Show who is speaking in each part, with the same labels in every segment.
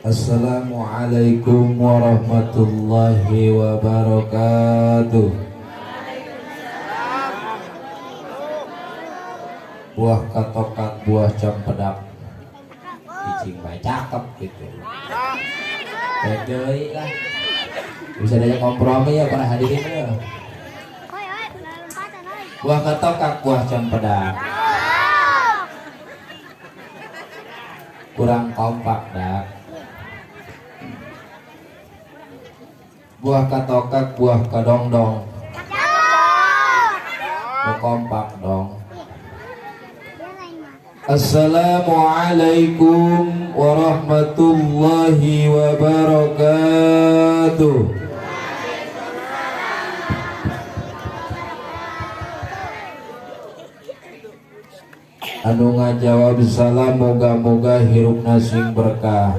Speaker 1: Assalamualaikum warahmatullahi wabarakatuh. Buah katokak, buah campedak, cicing bae cakep gitu. Baik deui lah. Bisa diajak kompromi ya para hadirin ya. Buah katokak, buah campedak. Kurang kompak dah. Buah katokak, buah kadongdong. Mau kompak dong. Assalamualaikum warahmatullahi wabarakatuh. Anu ngajawab salam moga-moga hirupna sing berkah,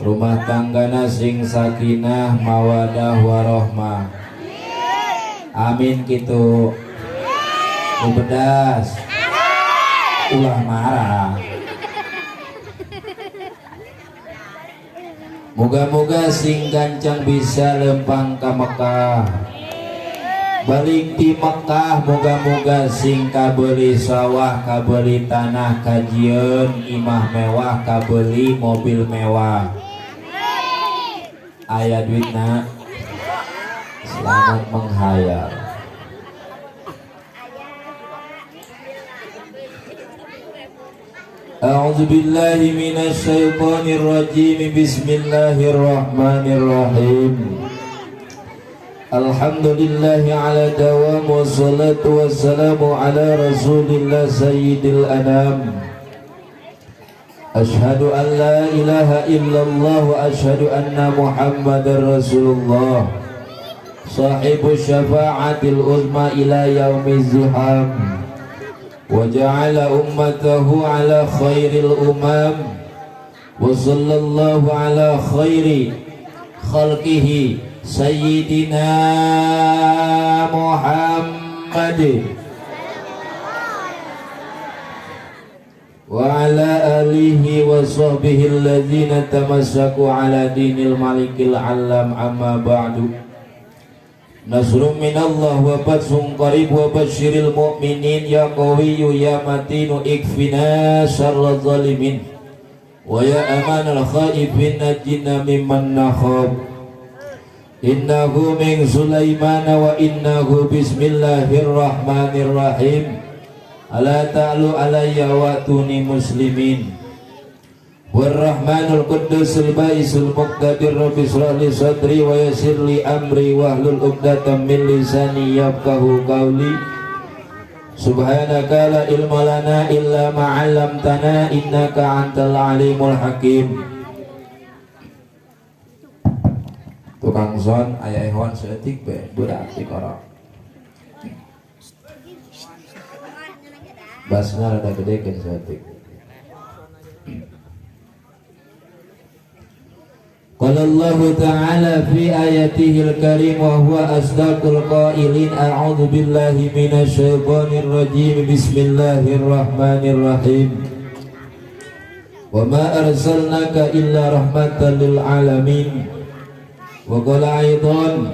Speaker 1: rumah tanggana sing sakinah mawadah warohmah. Amin kitu. Nu bedas ulah marah. Moga-moga sing gancang bisa lempang ka Mekah, balik di Mekah moga-moga sing kabeli sawah, kabeli tanah, kajieun imah mewah, kabeli mobil mewah. Aya duitna, selamat menghayal. A'udzu billahi minasyaitonir rajim. Bismillahirrahmanirrahim. Alhamdulillahi ala dawam, wassalatu wassalamu ala rasulillah sayyidil anam. Ashhadu an la ilaha illallah wa ashhadu anna muhammadar rasulullah sahibu syafa'atil uzma ila yaumiz ziham wa ja'ala ummatahu ala khairil umam wa sallallahu ala khairi khalqihi sayyidina Muhammad wa ala alihi wa sahbihi alladzina tamassaku ala dinil malikil alam. Amma ba'du. Nasrun minallah wa fathun qarib wa basyiril mu'minin ya qawiyyu ya matinu ikfina syarra zalimin wa ya amanal khaifin najina mimman nakhab. Innahu min Sulaiman wa innahu bismillahirrahmanirrahim. Ala ta'lu alayya wa tuni muslimin. Warrahmanul quddusul baisul muqtadir. Rabbi israh li sadri wa yassir li amri wahlul 'uqdatam min lisani yafqahu qawli. Subhanaka la ilma lana illa ma 'allamtana innaka antal alimul hakim. Tukang son aya ehon saeutik be berat dikorok. Basna rada gedekeun saeutik. Qala Allah Ta'ala fi ayatihil karim wa huwa asdaqul qailin. A'udzu billahi minasyaitonir rajim. Bismillahirrahmanirrahim. Wa ma arsalnaka illa rahmatan lil alamin. Wa qala aidan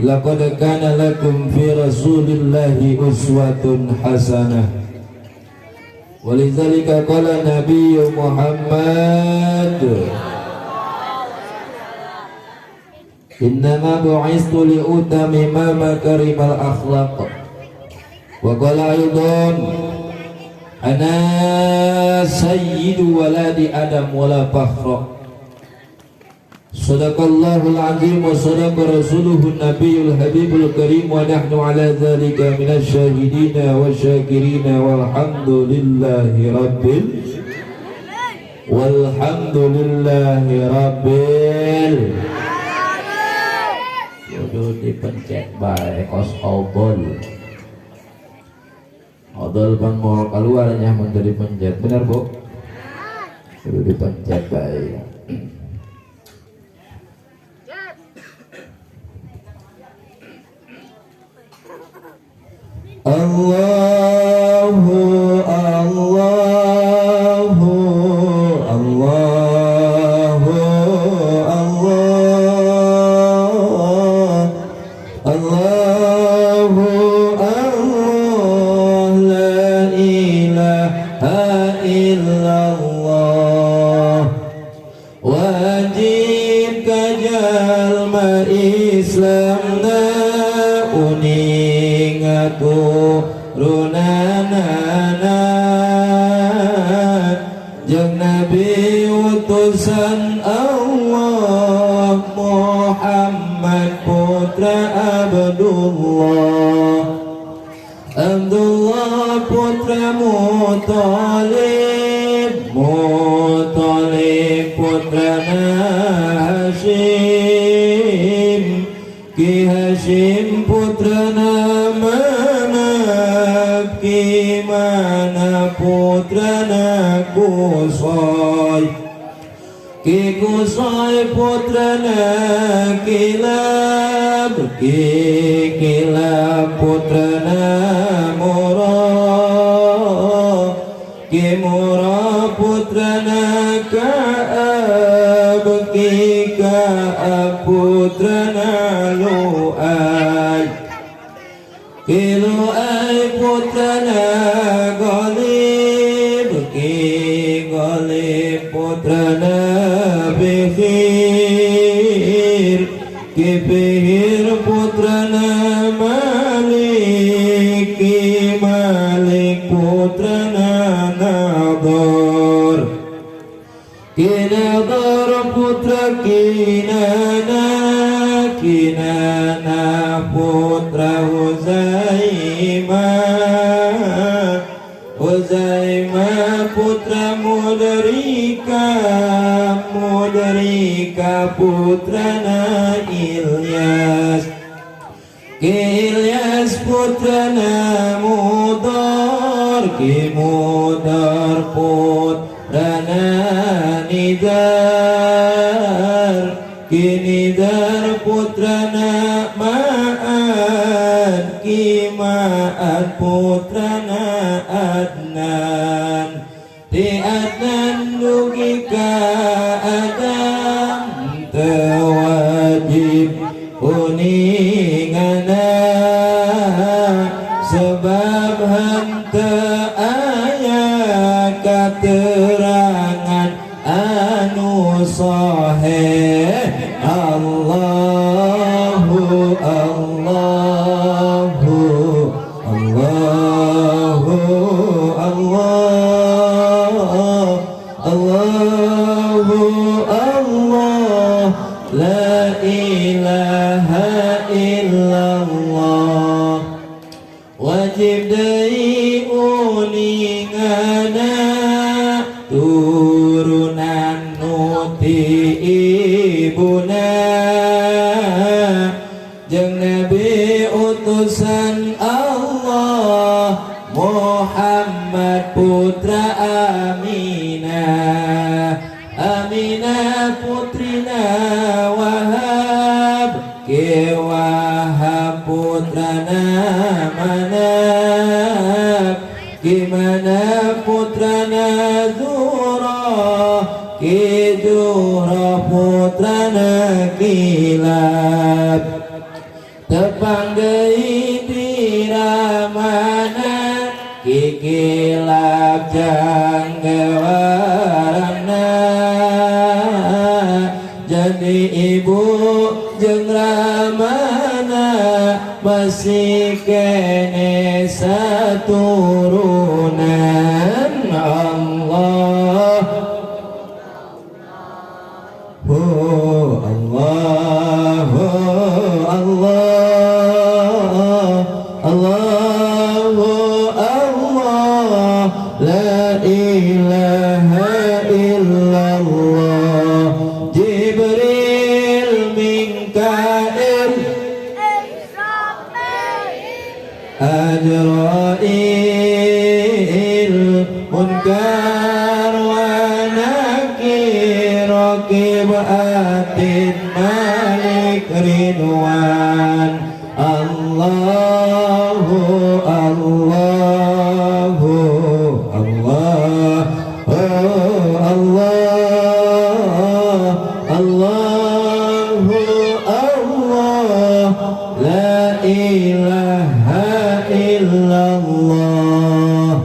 Speaker 1: laqad kana lakum fi rasulillahi uswatun hasanah. Walidzalika qala Nabiyyu Muhammad innama bu'istu liutamima makarimal akhlaq. Wa qala aidan ana sayyidu waladi adam wala fakhra. Sadaqallahul azim wa sadaqa rasuluhun nabiyul habibul karim wa nahnu ala dzalika minasyahidina wasyakirina walhamdulillahi rabbil walhamdulillahi rabbil. Kudu dipencet bae kos obol. Odol pan mau keluarnya mun dipencet, bener Bu? Kudu dipencet bae. Allahu Allahu Allah. illallah. Wajib ka jalma Islamna uninga turunanana jeung Nabi utusan Allah Muhammad putra Abdullah, Abdullah putra Muthalib, Muthalib putra Hashim, Ki Hashim putra Manaf, Ki Manaf putra Kusai, Ki Kusai putra Kilab, Ki Kilab putra Murah, Ki Murah putra Ka'ab, Ki Ka'ab putra Lu'ay, Ki Lu'ay putra Ghalib, Ki Ghalib putra Bihir, Ki Bihir putra Malik, Ki Malik putra Nadar, Ki Nadar putra Kinana, Kinana putra Huzaimah, Huzaimah putra Mudrika, Mudrika putra Ilyas, Ilyas putra Mudar, Ki Mudar putra Nidar, Ki Nidar putra Ma'ad, Ki Ma'ad putra Adnan, Ti Adnan dugi ka Adam teu wajib uningana sebab henteu aya katerangan anu sahih. Allahu Allahu Allahu Allah Allahu Allah la ilaha illallah. Wajib deui uningana turunan nu ti ibuna jeung Nabi utusan Allah Muhammad putra Aminah, Aminah putrina Wahab, Ki Wahab putrana Manaf, Ki Manaf putrana Zuhra, Ki Zuhra putrana Kilab. Tepang deui di ramana Ki Kilab janggewarangna jadi ibu jeung ramana masih kene saturunan. Allah Oh Allah Allah Allah Allah la ilaha illallah. Jibril Mikail Ajrail Munkar wa Nakir Raqib Atid Malik Ridwan. Allahu Allahu Allah Allah Allahu Allah la ilaha illallah.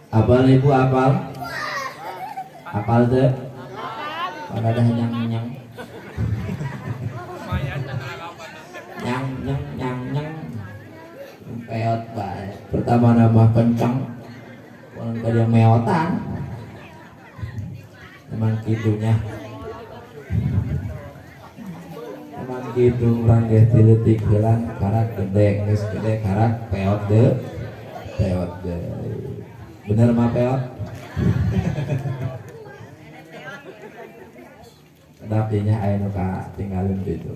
Speaker 1: Apal ibu apal? Apal teh? Pada ada nyang nyang. Nyang nyang nyang nyang. Peot bae. Pertama nama kencang. Orang tadi yang meotan. Emang gitunya. Emang gitu urang ge tileutik heula karak gede geus gede karak peot deui. Peot deui. Bener mah peot? Dapinya aya nu katinggalin gitu.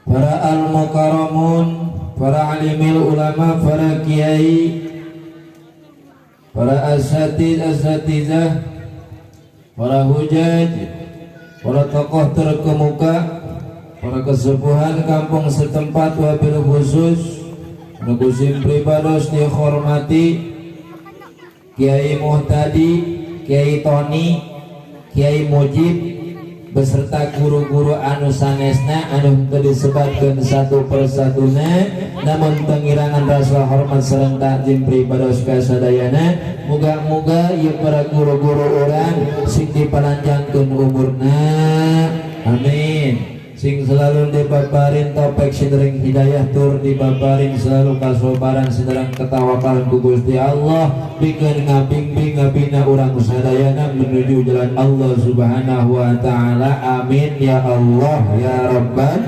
Speaker 1: Para al-mukarramun, para alimil ulama, para kiai, para asatid asatizah, para hujaj, para tokoh terkemuka, para kesepuhan kampung setempat wabil khusus, nugusim pribados dihormati, Kiai Muhtadi, Kiai Tony, Kiai Mujib, beserta guru-guru anu sanesna anu teu disebatkeun satu persatuna, namun pengirangan rasa hormat sareng takzim pribados ka sadayana. Muga-muga ieu para guru-guru urang sing dipalanjangkeun umurna, amin. Sing selalu dibabarin topek sinereng hidayah tur dibabarin selalu kasobaran sinereng ketawakalan ku Gusti Allah pikeun ngabingbing ngabina urang sadayana menuju jalan Allah Subhanahu wa taala. Amin ya Allah ya Rabbal.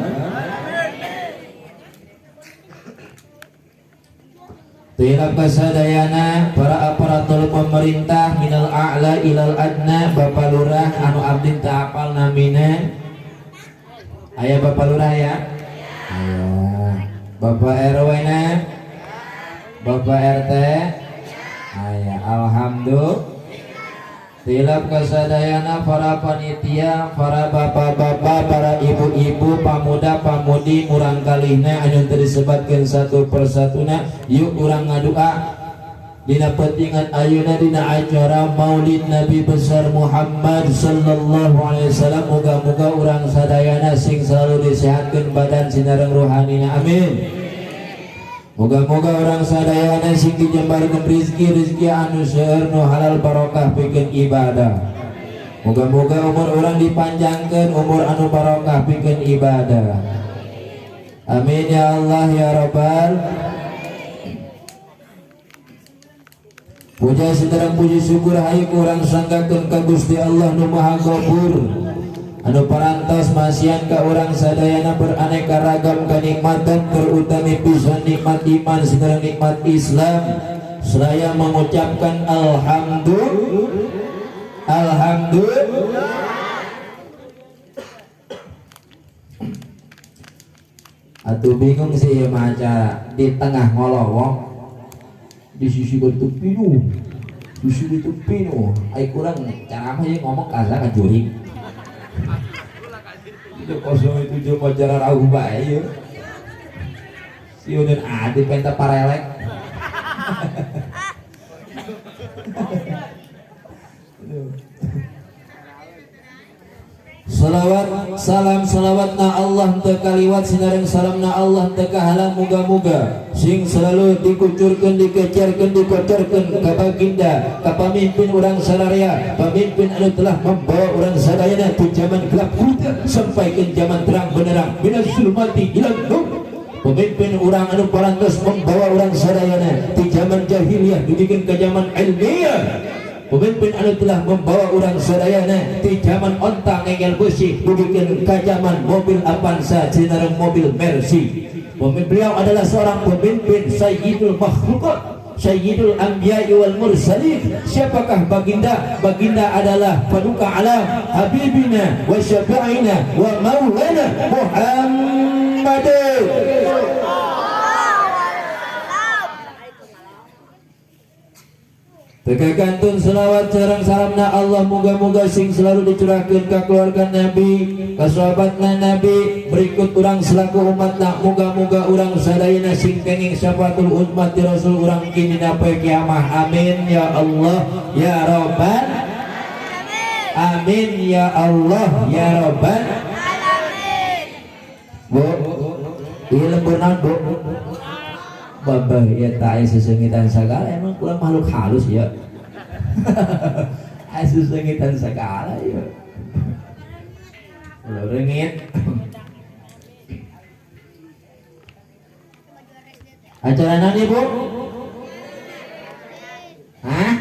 Speaker 1: Tilap kasadayana para aparatur pemerintah minal a'la ilal adna, Bapak Lurah anu abdi teu apal namina. Aya Bapak Lurah ya? Aya. Bapak RW na? Bapak RT? Aya. Alhamdulillah. Tilap kasadayana para panitia, para bapak-bapak, para ibu-ibu, pamuda, pamudi, murang kalihna anu teu disebatkeun satu persatuna, yuk urang ngadua dina pentingan ayeuna dina acara Maulid Nabi besar Muhammad sallallahu alaihi wasallam. Muga-muga urang sadayana sing selalu disehatkeun badan sinareng rohanina, amin. Muga-muga urang sadayana sing dijembarkeun rezeki-rezeki anu seueur nu halal barokah pikeun ibadah. Muga-muga umur urang dipanjangkeun umur anu barokah pikeun ibadah. Amin ya Allah ya Rabbal. Puja sedarang puji syukur hayu urang sanggakeun ka Gusti Allah nu Maha Ghafur, Anu parantos masihan ka urang sadayana beraneka ragam kenikmatan, terutami pisan nikmat iman sareng nikmat Islam. Seraya mengucapkan alhamdulillah, alhamdulillah. Atuh bingung sih ya acara di tengah ngolowong, di sisi itu pinuh, di sisi itu pinuh. Ai kurang cara apa ya ngomong kasar ngajuring. Itu kosong itu cuma cara ragu bae ya. Si Udin adi penta parelek. Salawat salam salawat na Allah teu kaliwat sinareng salam na Allah teu kahalang, muga-muga sing selalu dikucurkeun, dikecerkeun, dikocorkeun ka baginda, ka pamimpin urang sararea, pamimpin anu telah membawa urang sadayana ti zaman gelap gulita sampai ke zaman terang benderang, minas zulumati ilan nur. Pemimpin urang anu parantos membawa urang sadayana ti zaman jahiliyah dugikeun ka zaman ilmiah. Pemimpin anu telah membawa urang sadayana di zaman onta ngengel besi dugikeun ka zaman mobil Avanza sinareng mobil Mercy. Pemimpin beliau adalah seorang pemimpin sayyidul makhlukat, sayyidul anbiya'i wal mursalin. Siapakah baginda? Baginda adalah paduka alam, habibina wa syafi'ina wa maulana Muhammad. Teka kantun selawat sareng salamna Allah muga-muga sing selalu dicurahkeun ka keluarga Nabi, ka sahabatna Nabi, berikut urang selaku umatna, muga-muga urang sadayana sing kenging syafaatul uzma ti Rasul urang kini dina poe kiamah. Amin ya Allah ya Rabbal Amin ya Allah ya Rabbal Alamin. Bu, ieu lembur naon, Bu? Babah ya tak aya sesengitan sagala, emang kurang makhluk halus ya. Aya sesengitan sagala ya. Ulah reungit. Acara naon Ibu? Hah?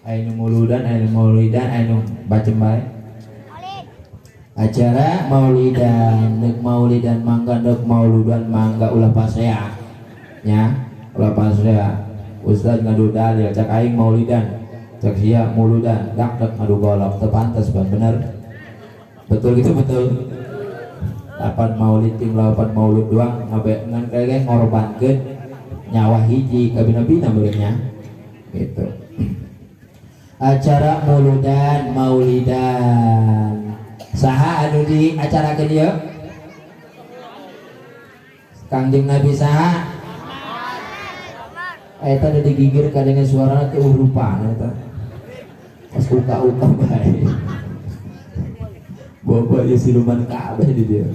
Speaker 1: Aya nu muludan, aya nu maulidan, aya nu bacem bae. Acara maulidan, deuk maulidan mangga, deuk mauludan mangga, ulah pasea nya, ulah pasea. Ustaz ngadu dalil, cak aing maulidan, cak sia muludan, dak dak ngadu golok, teu pantes ban, bener betul gitu, betul. Lapan maulid ting lapan maulud doang ngabe ngan kaya ngorbankeun nyawa hiji kabina-bina meureun gitu. Acara muludan maulidan saha anu di acarakeun ieu? Kangjeng Nabi saha? Eta da digigir kadenge suarana teu rupana eta. Pas uka-uka bae. Bapak ieu siluman kabeh di dieu.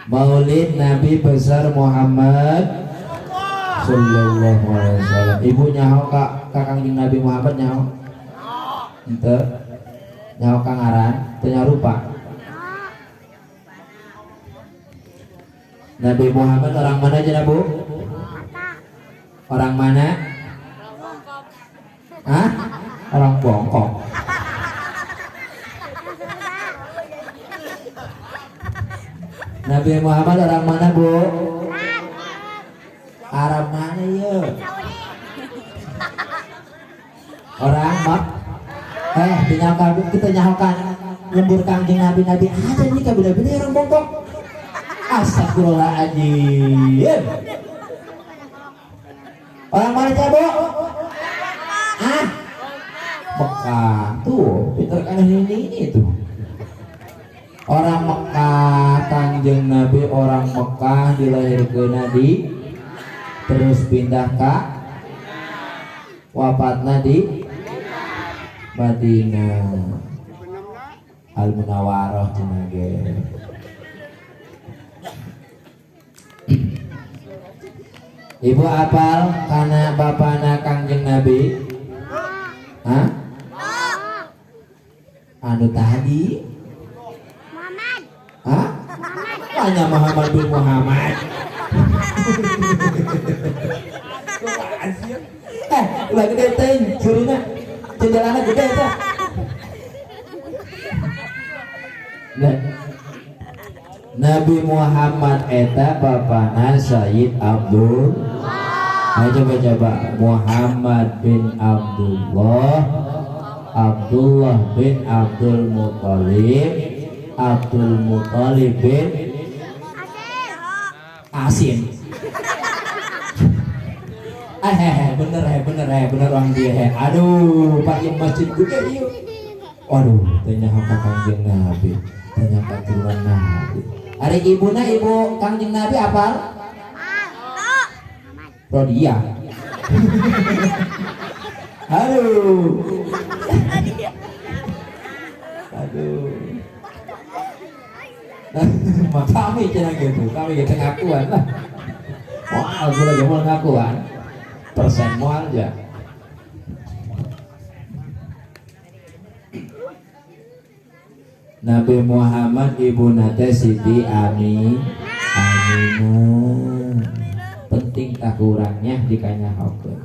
Speaker 1: Maulid Nabi besar Muhammad sallallahu alaihi wasallam. Ibu nyaho ka Kangjeng Nabi Muhammad nyaho? Henteu. Nyaho ka ngaran, teu nyaho rupa. Nabi Muhammad orang mana aja, Bu? Orang mana? Hah? Orang Bongkok. Nabi Muhammad orang mana, Bu? Arab mana ya? Orang mak? Dinyangka kita nyahokan lembur Kangjeng Nabi Nabi ada nih kabila-bila orang Bongkok. Astagfirullahaladzim. Orang mana coba? Ah, Mekah tuh, pinter kan ini tuh. Orang Mekah, Kangjeng Nabi orang Mekah dilahirkeun di, terus pindah ke wafatna di Madinah Al Munawwarah cenah ge. Ibu apal kana bapana Kangjeng Nabi? Hah? Anu tadi?
Speaker 2: Muhammad.
Speaker 1: Hah? Hanya Muhammad bin Muhammad. Eh, ulah gede teuing seurina. Jendelana gede eta. Nah, Nabi Muhammad eta bapana Sayyid Abdul. Ayo coba-coba Muhammad bin Abdullah, Abdullah bin Abdul Muthalib, Abdul Muthalib bin Asin. Bener bener orang dia he. Aduh, Pak yang masjid gede ieu. Waduh, tanya ka Kangjeng Nabi, tanya ka turunan Nabi. Ari ibuna ibu Kangjeng Nabi apal? Rodia. Aduh. Aduh. Nah, kami cenah gitu, kami gitu ngakuan lah. Moal gula ge moal ngakuan. Persen moal aja. Nabi Muhammad ibuna teh Siti Aminah. Penting tak kurangnya dikanyahokeun.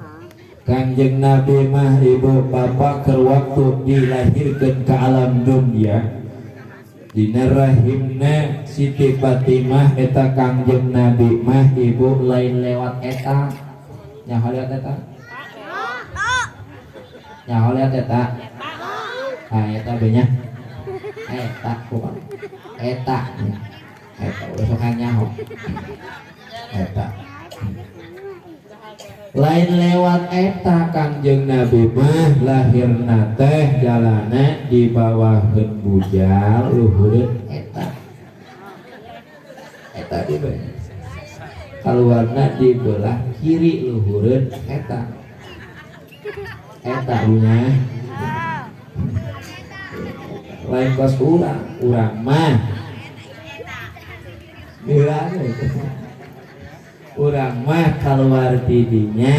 Speaker 1: Kangjeng Nabi mah ibu bapak keur waktu dilahirkeun ke alam dunia. Dina rahimna Siti Fatimah eta Kangjeng Nabi mah ibu lain lewat eta. Nyaho lewat eta? Nyaho lewat eta? Ah eta be nya. Eta bukan. Eta. Eta udah sok nyaho. Eta. Lain lewat eta Kangjeng Nabi mah lahirna teh jalana di bawaheun bujal luhureun eta. Eta di beulah. Kaluarna di belah kiri luhureun eta. Eta nya. Lain kos urang, urang mah. Urang urang mah keluar tidinya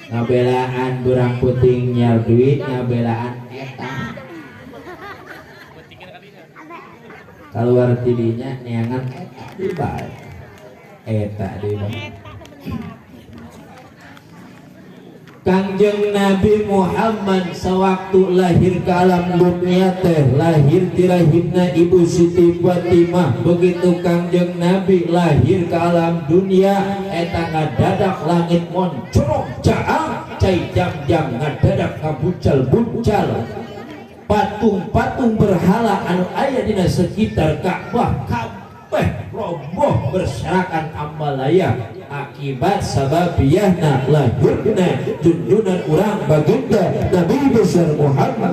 Speaker 1: ngabelaan burang puting nyar duit ngabelaan eta keluar tidinya neangan eta di bae eta di bae. Kangjeng Nabi Muhammad sewaktu lahir ke alam dunia teh lahir di rahimna Ibu Siti Fatimah. Begitu Kangjeng Nabi lahir ke alam dunia eta ngadadak langit moncorong caang cai jam-jam ngadadak ngabucal-bucal patung-patung berhala anu aya dina sekitar Ka'bah kabeh roboh berserakan ambalaya akibat sababiyahna lahirna junjunan urang baginda Nabi besar Muhammad.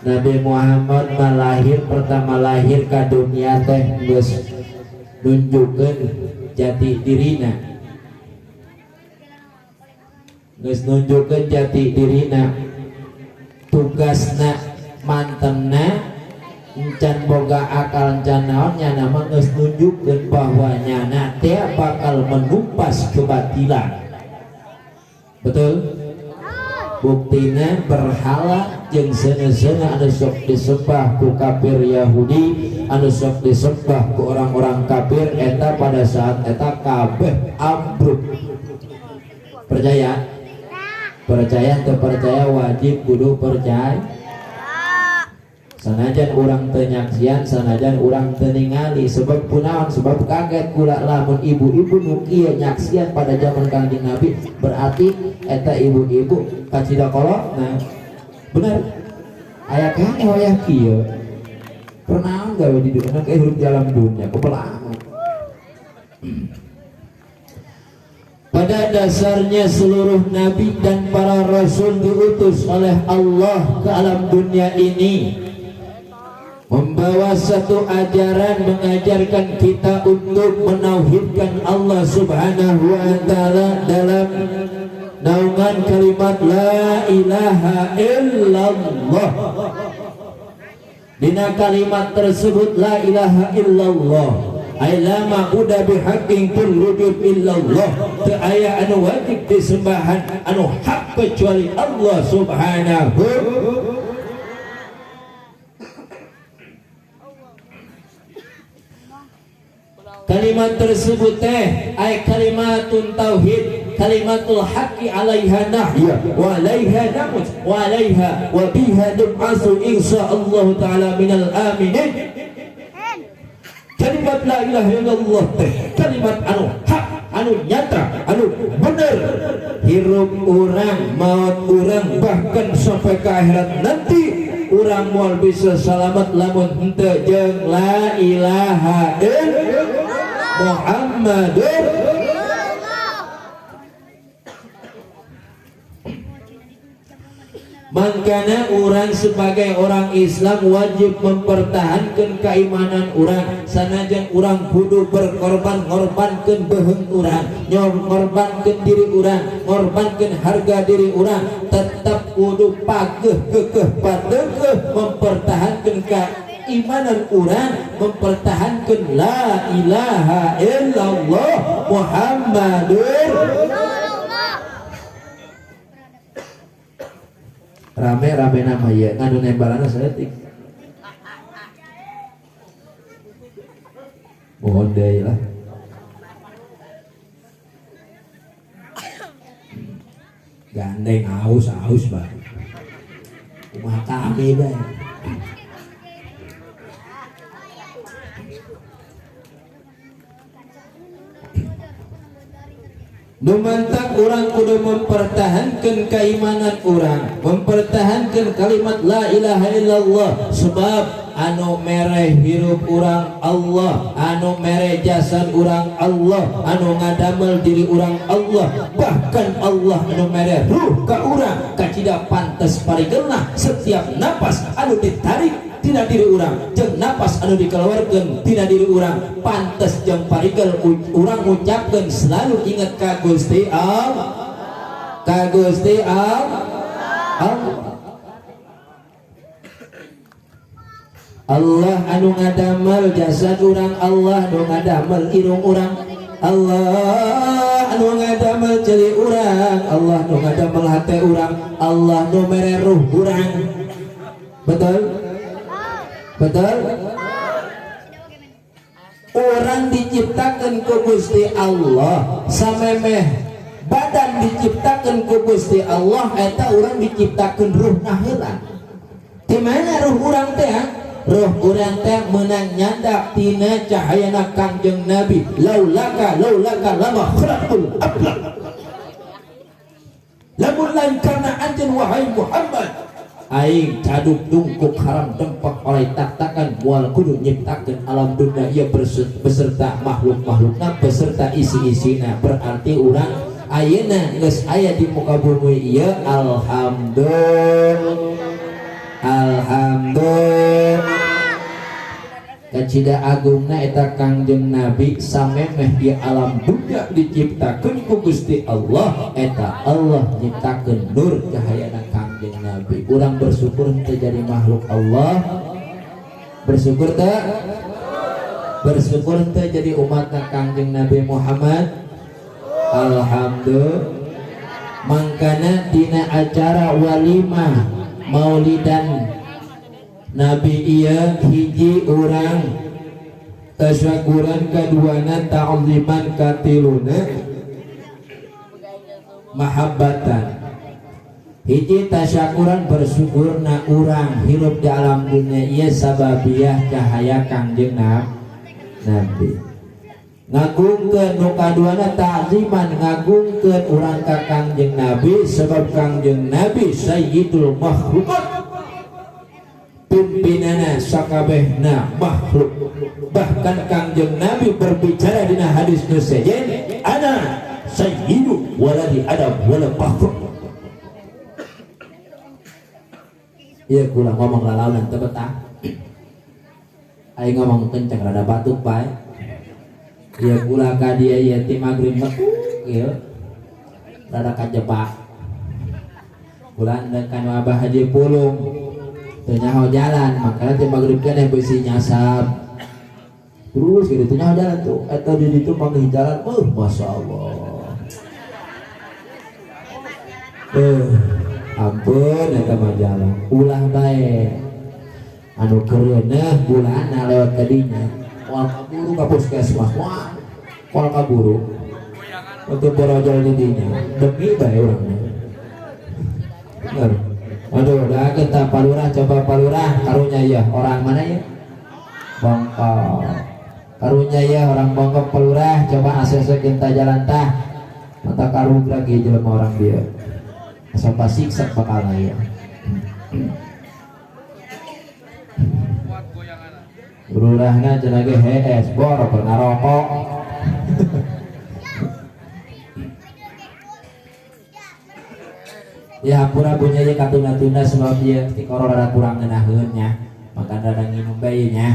Speaker 1: Nabi Muhammad malahir pertama lahir ka dunia teh geus nunjukkeun jati dirina, geus nunjukkeun jati dirina, tugasna mantenna encan boga akal encan naon nyana mah geus nunjukkeun bahwa nyana teh bakal menumpas kebatilan. Betul? Buktina berhala jeung seuneu-seuneu anu sok disembah ku kafir Yahudi, anu sok disembah ku orang-orang kafir eta pada saat eta kabeh ambruk. Percaya? Percaya teu percaya wajib kudu percaya. Sanajan urang teu nyaksian, sanajan urang teu ningali, sebab kunaon, sebab kaget kula lamun ibu-ibu nu kieu nyaksian pada zaman Kangjeng Nabi, berarti eta ibu-ibu kacida kolotna. Bener? Aya kane wayah kieu. Pernaon gawe di dunia kayak hirup dalam dunia, kebel amat. Pada dasarnya seluruh nabi dan para rasul diutus oleh Allah ke alam dunia ini membawa satu ajaran, mengajarkan kita untuk menauhidkan Allah Subhanahu wa ta'ala dalam naungan kalimat la ilaha illallah. Dina kalimat tersebut la ilaha illallah, ay la ma'budu bihaqqin fil wujud illallah, teu aya anu wajib disembahan anu hak kecuali Allah Subhanahu. Kalimat Kalimat tersebut teh ay kalimatun tauhid, kalimatul haqqi alaiha nahya wa alaiha namut wa alaiha wa biha nub'atsu insyaallah ta'ala minal aminin. Kalimat la ilaha illallah teh kalimat anu hak, anu nyata, anu bener. Hirup urang, maut urang, bahkan sampai ke akhirat nanti urang moal bisa salamat lamun henteu jeung la ilaha illallah Muhammadur. Makanya orang sebagai orang Islam wajib mempertahankan keimanan orang. Sanajan orang kudu berkorban, ngorbankan beheung urang, ngorbankan diri urang, ngorbankan harga diri urang, tetap kudu pageh kekeh patekeh mempertahankan keimanan urang, mempertahankan la ilaha illallah Muhammadur. Rame-rame nama ya nganu nembalana saeutik. Mohon deui lah. Gandeng haus-haus bae. Kumaha kami bae. Numantak orang kudu mempertahankan keimanan orang, mempertahankan kalimat la ilaha illallah, sebab anu mere hirup orang Allah, anu mere jasad orang Allah, anu ngadamel diri orang Allah, bahkan Allah anu mere ruh ka urang kacida pantes parigeunah setiap napas anu ditarik tina diri urang jeung napas anu dikeluarkeun tina diri urang, pantes jeung parigel urang ngucapkeun selalu ingat ka Gusti Allah, ka Gusti Allah. Allah anu ngadamel jasad urang, Allah anu ngadamel irung urang, Allah anu ngadamel ceuli urang, Allah anu ngadamel hate urang, Allah nu mere ruh urang. Betul? Betul? Orang diciptakan ku Gusti Allah, samemeh badan diciptakan ku Gusti Allah, eta orang diciptakan ruhna heula. Di mana ruh urang teh? Ruh urang teh meunang nyandak tina cahayana Kangjeng Nabi. Laulaka laulaka lama khalaqul aflak. Lamun lain karena anjeun wahai Muhammad, aing caduk dungkuk haram dempak oleh taktakan mual kudu nyiptakeun alam dunia ieu beserta makhluk-makhlukna beserta isi-isina. Berarti urang ayeuna geus aya di muka bumi ieu, alhamdulillah, alhamdulillah. Kacida agungna eta Kangjeng Nabi samemeh di alam dunia diciptakeun ku Gusti Allah, eta Allah nyiptakeun nur cahayana Kangjeng Nabi. Urang bersyukur teu jadi makhluk Allah, bersyukur teu? Bersyukur teu jadi umatna Kangjeng Nabi Muhammad? Alhamdulillah. Mangkana dina acara walimah maulidan Nabi ieu hiji urang tasyakuran, kaduana ta'ziman, katiluna mahabbatan. Hiji tasyakuran bersyukurna urang hirup di alam dunia ieu sababiah cahaya Kangjeng Nabi. Ngagungkeun nu kaduana ta'ziman, ngagungkeun urang ka Kangjeng Nabi sebab Kangjeng Nabi sayyidul makhluqat, pimpinana sakabehna makhluk. Bahkan Kangjeng Nabi berbicara dina hadis nu sejen, ana sayyidu waladi adam wala fakhr. Ieu kula ngomong lalaunan teu betah. Aing ngomong kenceng rada batuk bae. Ieu kula ka dieu ieu ti magrib metu ieu rada kajebak. Kula endek ka nu Abah Haji Pulung teu nyaho jalan, makanya ti magrib keneh beusi nyasab. Terus gitu teu nyaho jalan tuh, eta di ditu manggih jalan, masyaallah. Ampun eta mah jalan. Ulah bae. Anu keureuneuh bulana lewat ka dinya. Moal kaburu ka puskesmas. Wah. Moal kaburu untuk borojol didinya demi bae urangnya. Bener. Aduh, dah kita Palurah, coba Palurah karunya ya orang mana ya? Bongkok. Karunya ya orang Bongkok Palurah, coba ACC kita jalan tah. Mata karung lagi jelema orang dia. Asa pasiksa bakal ya. Lurahna cenah ge hees bor pernah rokok. Ya hampura punya ye katuna-tuna sebab ieu tikoro rada kurang ngeunaheun nya. Makan rada nginum bae nya.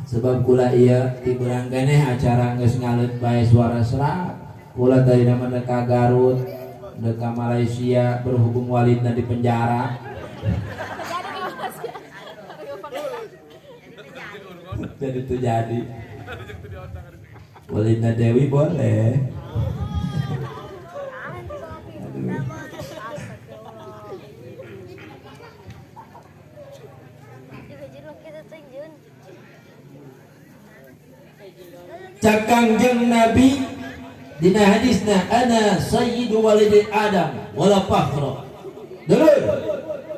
Speaker 1: Sebab kula ieu ti beurang keneh acara geus ngaleut bae suara serak. Kula tadina mah ka Garut, ka Malaysia berhubung walidna di penjara. Jadi itu jadi. Walidna Dewi boleh. Cak Kangjeng Nabi dina hadisna ana sayyidu walidi Adam wala fakhra. Dulur,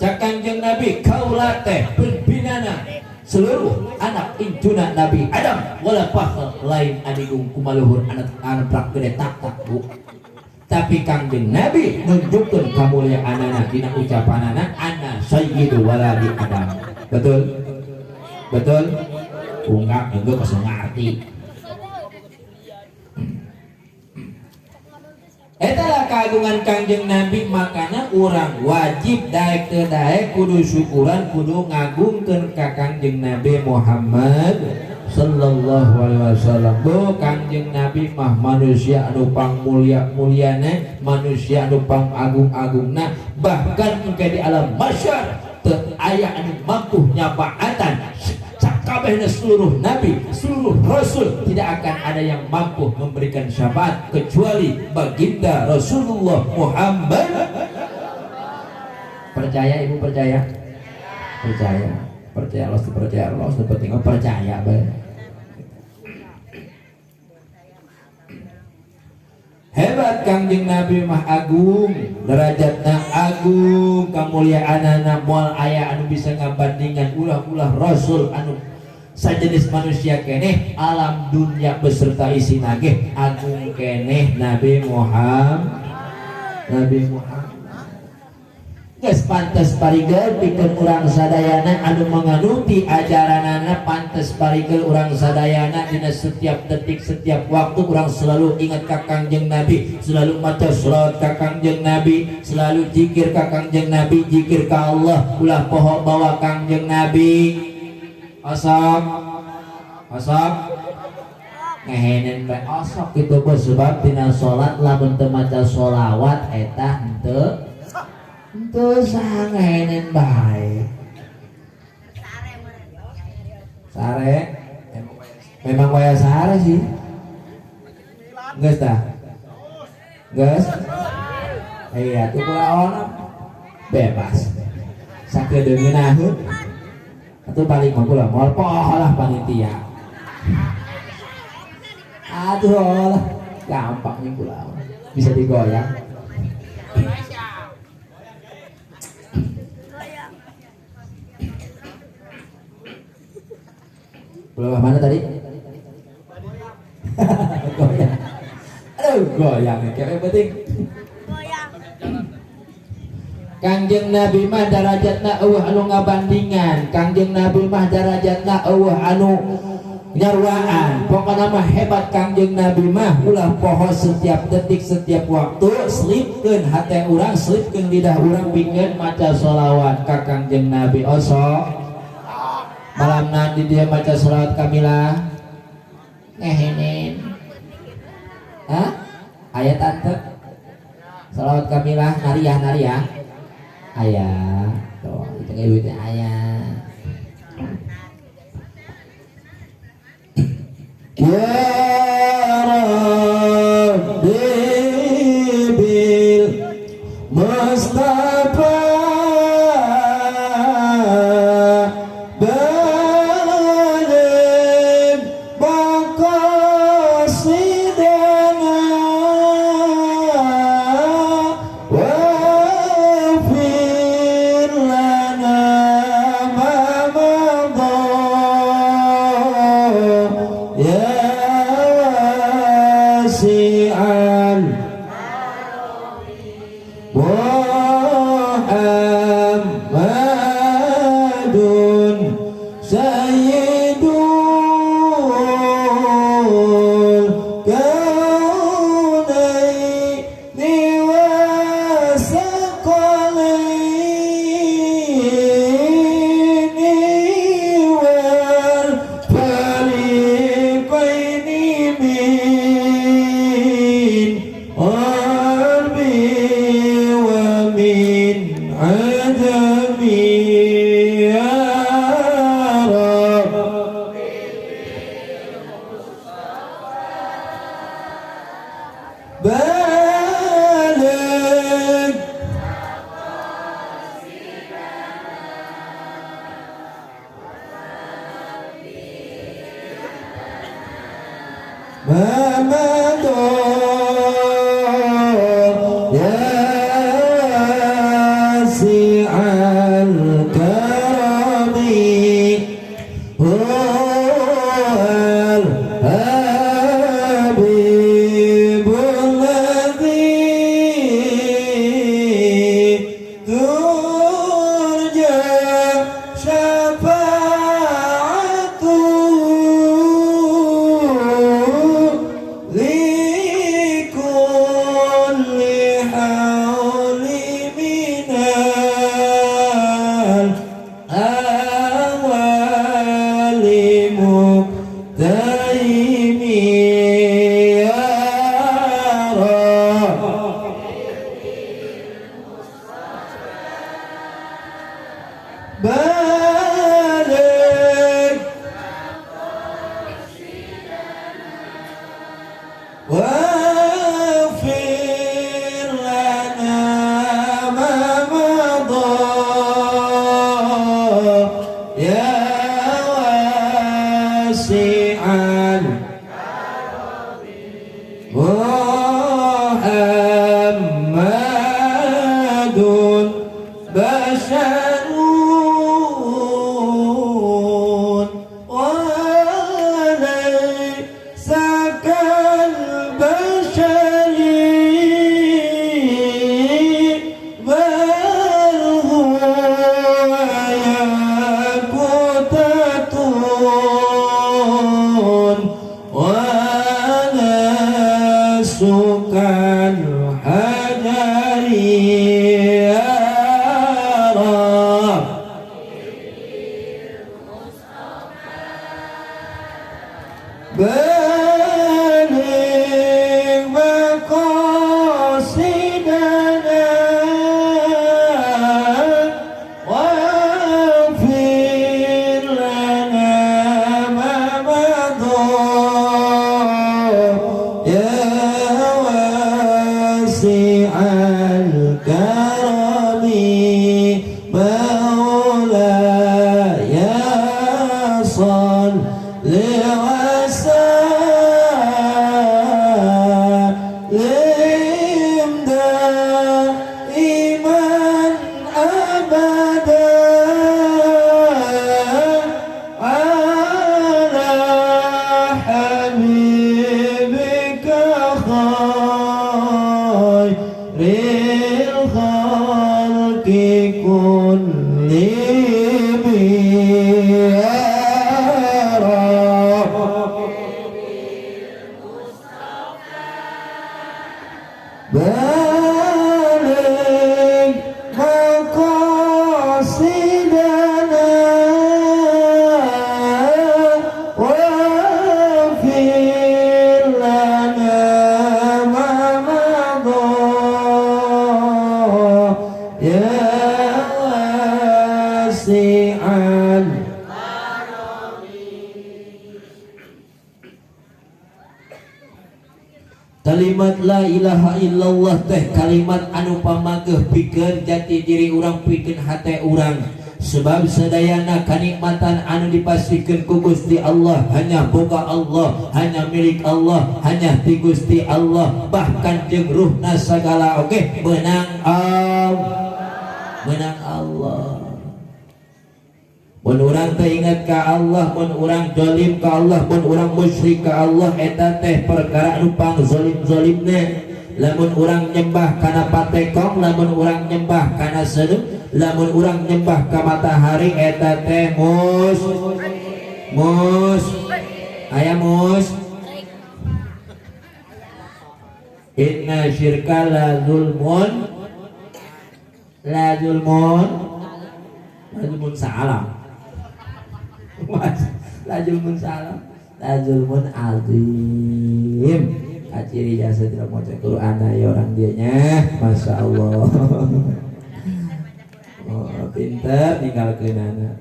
Speaker 1: cak Kangjeng Nabi kaula teh pimpinana seluruh anak incuna Nabi Adam wala fakhr, lain adigung kumaluhur anak anak gede tak tak bu. Tapi Kangjeng Nabi nunjukkeun kamuliaanana dina ucapanana ana sayyidu waladi Adam. Betul? Betul? Unggah enggeus kosong ngarti. Etalah kagungan Kangjeng Nabi, makana urang wajib daek teu daek kudu syukuran, kudu ngagungkeun ka Kangjeng Nabi Muhammad sallallahu alaihi wasallam. Bu Kangjeng Nabi mah manusia anu pangmulia-muliana, manusia anu pangagung-agungna, bahkan engke di alam mahsyar teu aya anu mampu nyafaatan sakabehna seluruh nabi, seluruh rasul, tidak akan ada yang mampu memberikan syafaat kecuali baginda Rasulullah Muhammad. Percaya ibu, percaya? Percaya. Percaya Allah, percaya Allah, penting percaya bae. Hebat Kangjeng Nabi mah agung, derajatna agung, kamuliaanana moal aya anu bisa ngabandingan ulah-ulah rasul anu sajenis manusia keneh alam dunia beserta isina ge agung keneh Nabi Muhammad. Nabi Muhammad geus pantes parigel pikeun urang sadayana anu menganuti ajaranana, pantes parigel urang sadayana dina setiap detik setiap waktu urang selalu ingat ka Kangjeng Nabi, selalu maca sholawat ka Kangjeng Nabi, selalu zikir ka Kangjeng Nabi, zikir ka Allah, ulah poho bawa Kangjeng Nabi. Osok osok ngehenen bae osok kitu bos, sebab dina salat lamun teu maca sholawat eta henteu henteu sah, ngehenen bae. Sare memang waya sare sih. Geus tah? Geus? Iya tuh kula ono bebas. Sakedeung ngeunaheun. Atuh paling mah kula moal poho lah panitia. Aduh lah, gampang nih kula. Bisa digoyang. Pulau mana tadi? Goyang. Aduh, goyang. Kayak penting.
Speaker 2: Goyang.
Speaker 1: Kangjeng Nabi mah darajatna eueuh anu ngabandingan. Kangjeng Nabi mah darajatna eueuh anu nyaruaan. Pokona mah hebat Kangjeng Nabi mah, ulah poho setiap detik setiap waktu selipkeun hate urang, selipkeun lidah urang pikeun maca sholawat ka Kangjeng Nabi. Osok malam nanti dia maca sholawat kamilah ngehenen. Hah? Ayat tante sholawat kamilah nariah nariah ayah tuh itu ibu ayah. Ya Rabbi bil Mustafa baligh Muhammadun Sayyidul kaunaini wasaqalaini wal fariqaini min gharbi wa min ajami ya Rabbi. Balik Muhammad ya wasi'al karami huwal habibul ladzi turja syafa'atuhu likulli hawli minal awali muqtaimi ya Rabb. Balik واغفر لنا ما مضى يا واسع محمد بشر وليس كالبشر بل هو ياقوتة وناس كالحجر يا رب. بلغ مقاصدنا واغفر لنا ما مضى يا واسع الكرم مولاي صل وسلم دائما أبدا على حبيبك خير الخلق كلهم يا رب. بلغ مقاصدنا واغفر لنا ما مضى يا واسع. Kalimat la ilaha illallah teh kalimat anu pamageuh pikeun jati diri urang, pikeun hate urang, sebab sadayana kanikmatan anu dipastikeun ku Gusti Allah hanya boga Allah, hanya milik Allah, hanya ti Gusti Allah, bahkan jeung ruhna sagala oge meunang Allah, meunang Allah. Mun urang teh ingat ka Allah, mun urang zalim ka Allah, mun urang musyrik ka Allah, eta teh perkara anu pangzalim-zalimna. Lamun urang nyembah kana patekong, lamun urang nyembah kana seuneu, Lamun urang nyembah ka matahari eta teh mus mus aya mus. Inna syirka la zulmun la zulmun la zulmun salam la zulmun salam la zulmun azim. Kaciri jasa tidak maca Quran ya orang dianya, Masya Allah. Oh, pinter ninggalkeun anak.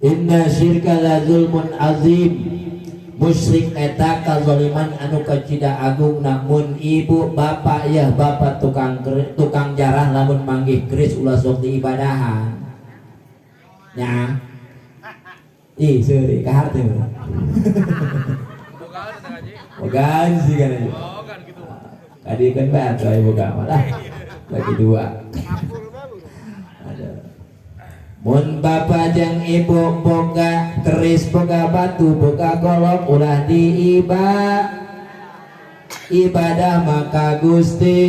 Speaker 1: Inna syirka la zulmun azim. Musyrik eta kazaliman anu kacida agung. Namun ibu bapak ya bapak tukang jarah lamun manggih keris ulah sok diibadahan nya. Ih seuri ka harte mah. Bogaan sih kan aja. Kadieukeun bae atuh aya boga mah lah. Bagi dua. Mun bapa jeung ibu boga keris, boga batu, boga golok ulah diiba ibadah maka Gusti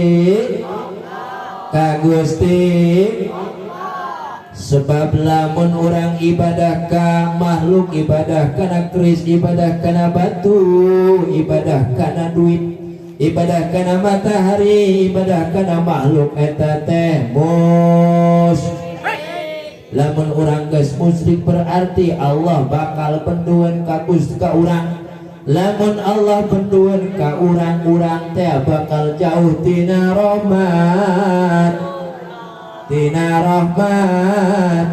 Speaker 1: ka Gusti. Sebab lamun urang ibadah ka makhluk, ibadah kana keris, ibadah kana batu, ibadah kana duit, ibadah kana matahari, ibadah kana makhluk eta teh mus. Lamun urang geus musyrik berarti Allah bakal benduan ka Gusti ka urang. Lamun Allah benduan ka urang, urang teh bakal jauh tina rahmat, tina rahmat,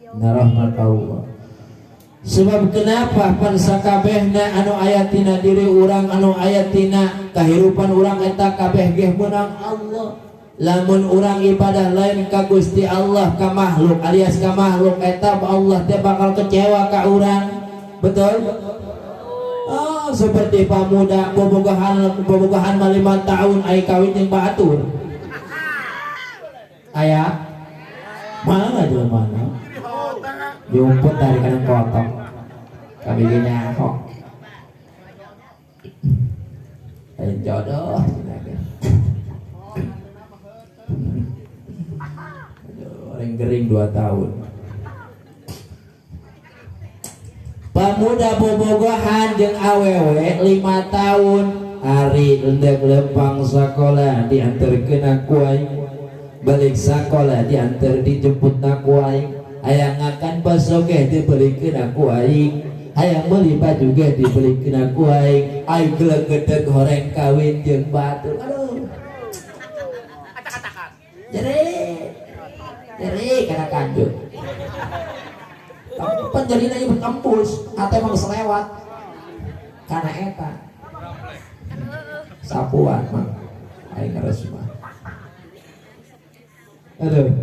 Speaker 1: tina rahmat Allah. Sebab kenapa pan sakabehna anu aya tina diri urang, anu aya tina kahirupan urang eta kabeh geh meunang Allah. Lamun urang ibadah lain ka Gusti Allah ka makhluk alias ka makhluk eta Allah teh bakal kecewa ka urang. Betul? Oh, seperti pamuda bobogohan mah 5 tahun ai kawin jeung batur. Aya mana jelema mana? Diumpet dari kadang potong. Kami ge nyaho. Lain jodoh cenah ge. Orang gering 2 tahun. Pemuda bobogohan jeung awewe 5 tahun. Ari endek lempang sakola diantarkeun ku aing, balik sakola diantar dijemput ku aing, hayang ngakan baso ge dibelikeun ku aing, hayang meuli baju ge dibelikeun ku aing, aing gelegedeg horeng kawin jeung batur. Aduh. Jeri kana kanjut. Tapi penjerina ieu tembus atau emang selewat kana eta. Sapuan mah aing ngeres mah. Aduh.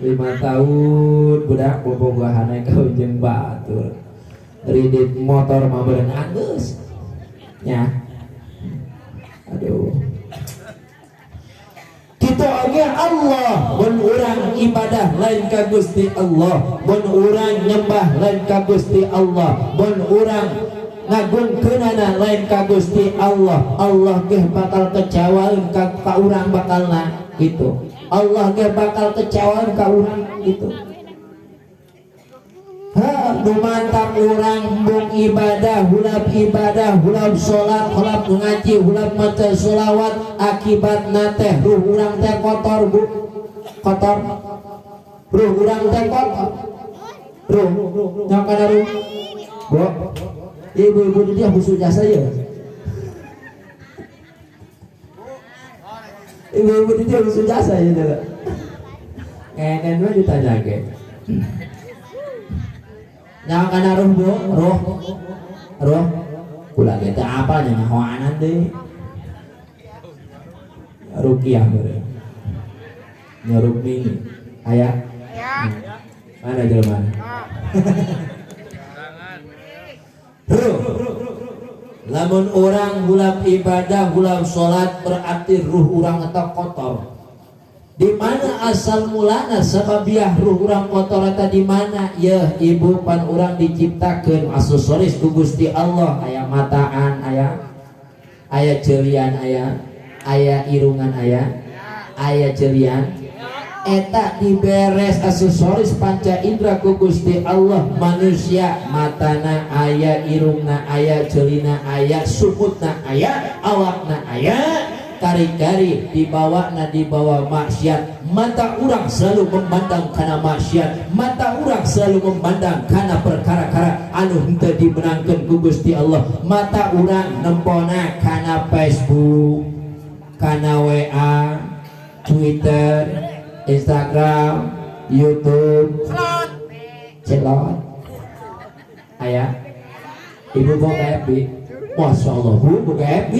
Speaker 1: 5 tahun budak bobogohan kawin jeung batur. Ridit motor mah beureun anggeus. Nya. Aduh. Kitu oge Allah mun urang ibadah lain ka Gusti Allah, mun urang nyembah lain ka Gusti Allah, mun urang ngagungkeunana lain ka Gusti Allah, Allah ge bakal kecewaeun ka urang bakalna gitu. Allah ge bakal kecewaeun ka urang gitu. Ha, nu mantap urang embung ibadah, hulap ibadah, hulap salat, hulap ngaji, hulap maca sholawat, akibatna teh ruh urang teh kotor, Bu. Kotor. Ruh urang teh kotor. Ruh, nyokana ruh. Bu. Ibu-ibu dia khusus jasa ya. Ibu-ibu dia khusus jasa ya. Ngenen mah ditanya ke. Nyokana ruh, Bu, ruh. Ruh. Kula ge teh apal nya nyahoanan deui. Rukiah meureun. Nya Rukmini. Aya? Mana jelema? Ruh. Lamun orang hulap ibadah, hulap salat berarti ruh urang eta kotor. Di mana asal mulana sababiah ruh urang kotor eta di mana? Yeuh ibu pan urang diciptakeun aksesoris ku Gusti Allah, aya mataan, aya Aya celian aya, aya irungan aya, aya celian. Eta diberes aksesoris panca indra ku Gusti Allah manusia matana aya, irungna aya, celina aya, sumutna aya, awakna aya. Kari-kari dibawa na dibawa maksiat. Mata urang selalu memandang kana maksiat, mata urang selalu memandang kana perkara-kara anu henteu dimenangkeun ku Gusti Allah. Mata urang nempona kana Facebook, kana WA, Twitter, Instagram, YouTube, celot. Aya ibu boga FB, Masya Allah bu boga FB.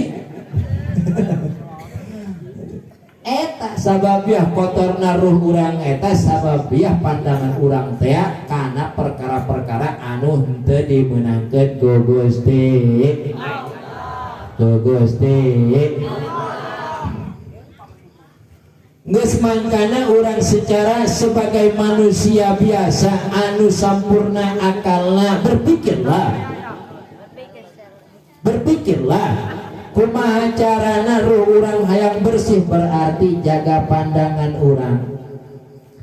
Speaker 1: Eta sababiah kotorna ruh urang, eta sababiah pandangan urang teh kana perkara-perkara anu henteu dimeunangkeun ku Gusti ku Gusti. Geus mangkana urang secara sebagai manusia biasa anu sampurna akalna, berpikirlah, berpikirlah kumaha carana ruh urang hayang bersih. Berarti jaga pandangan urang.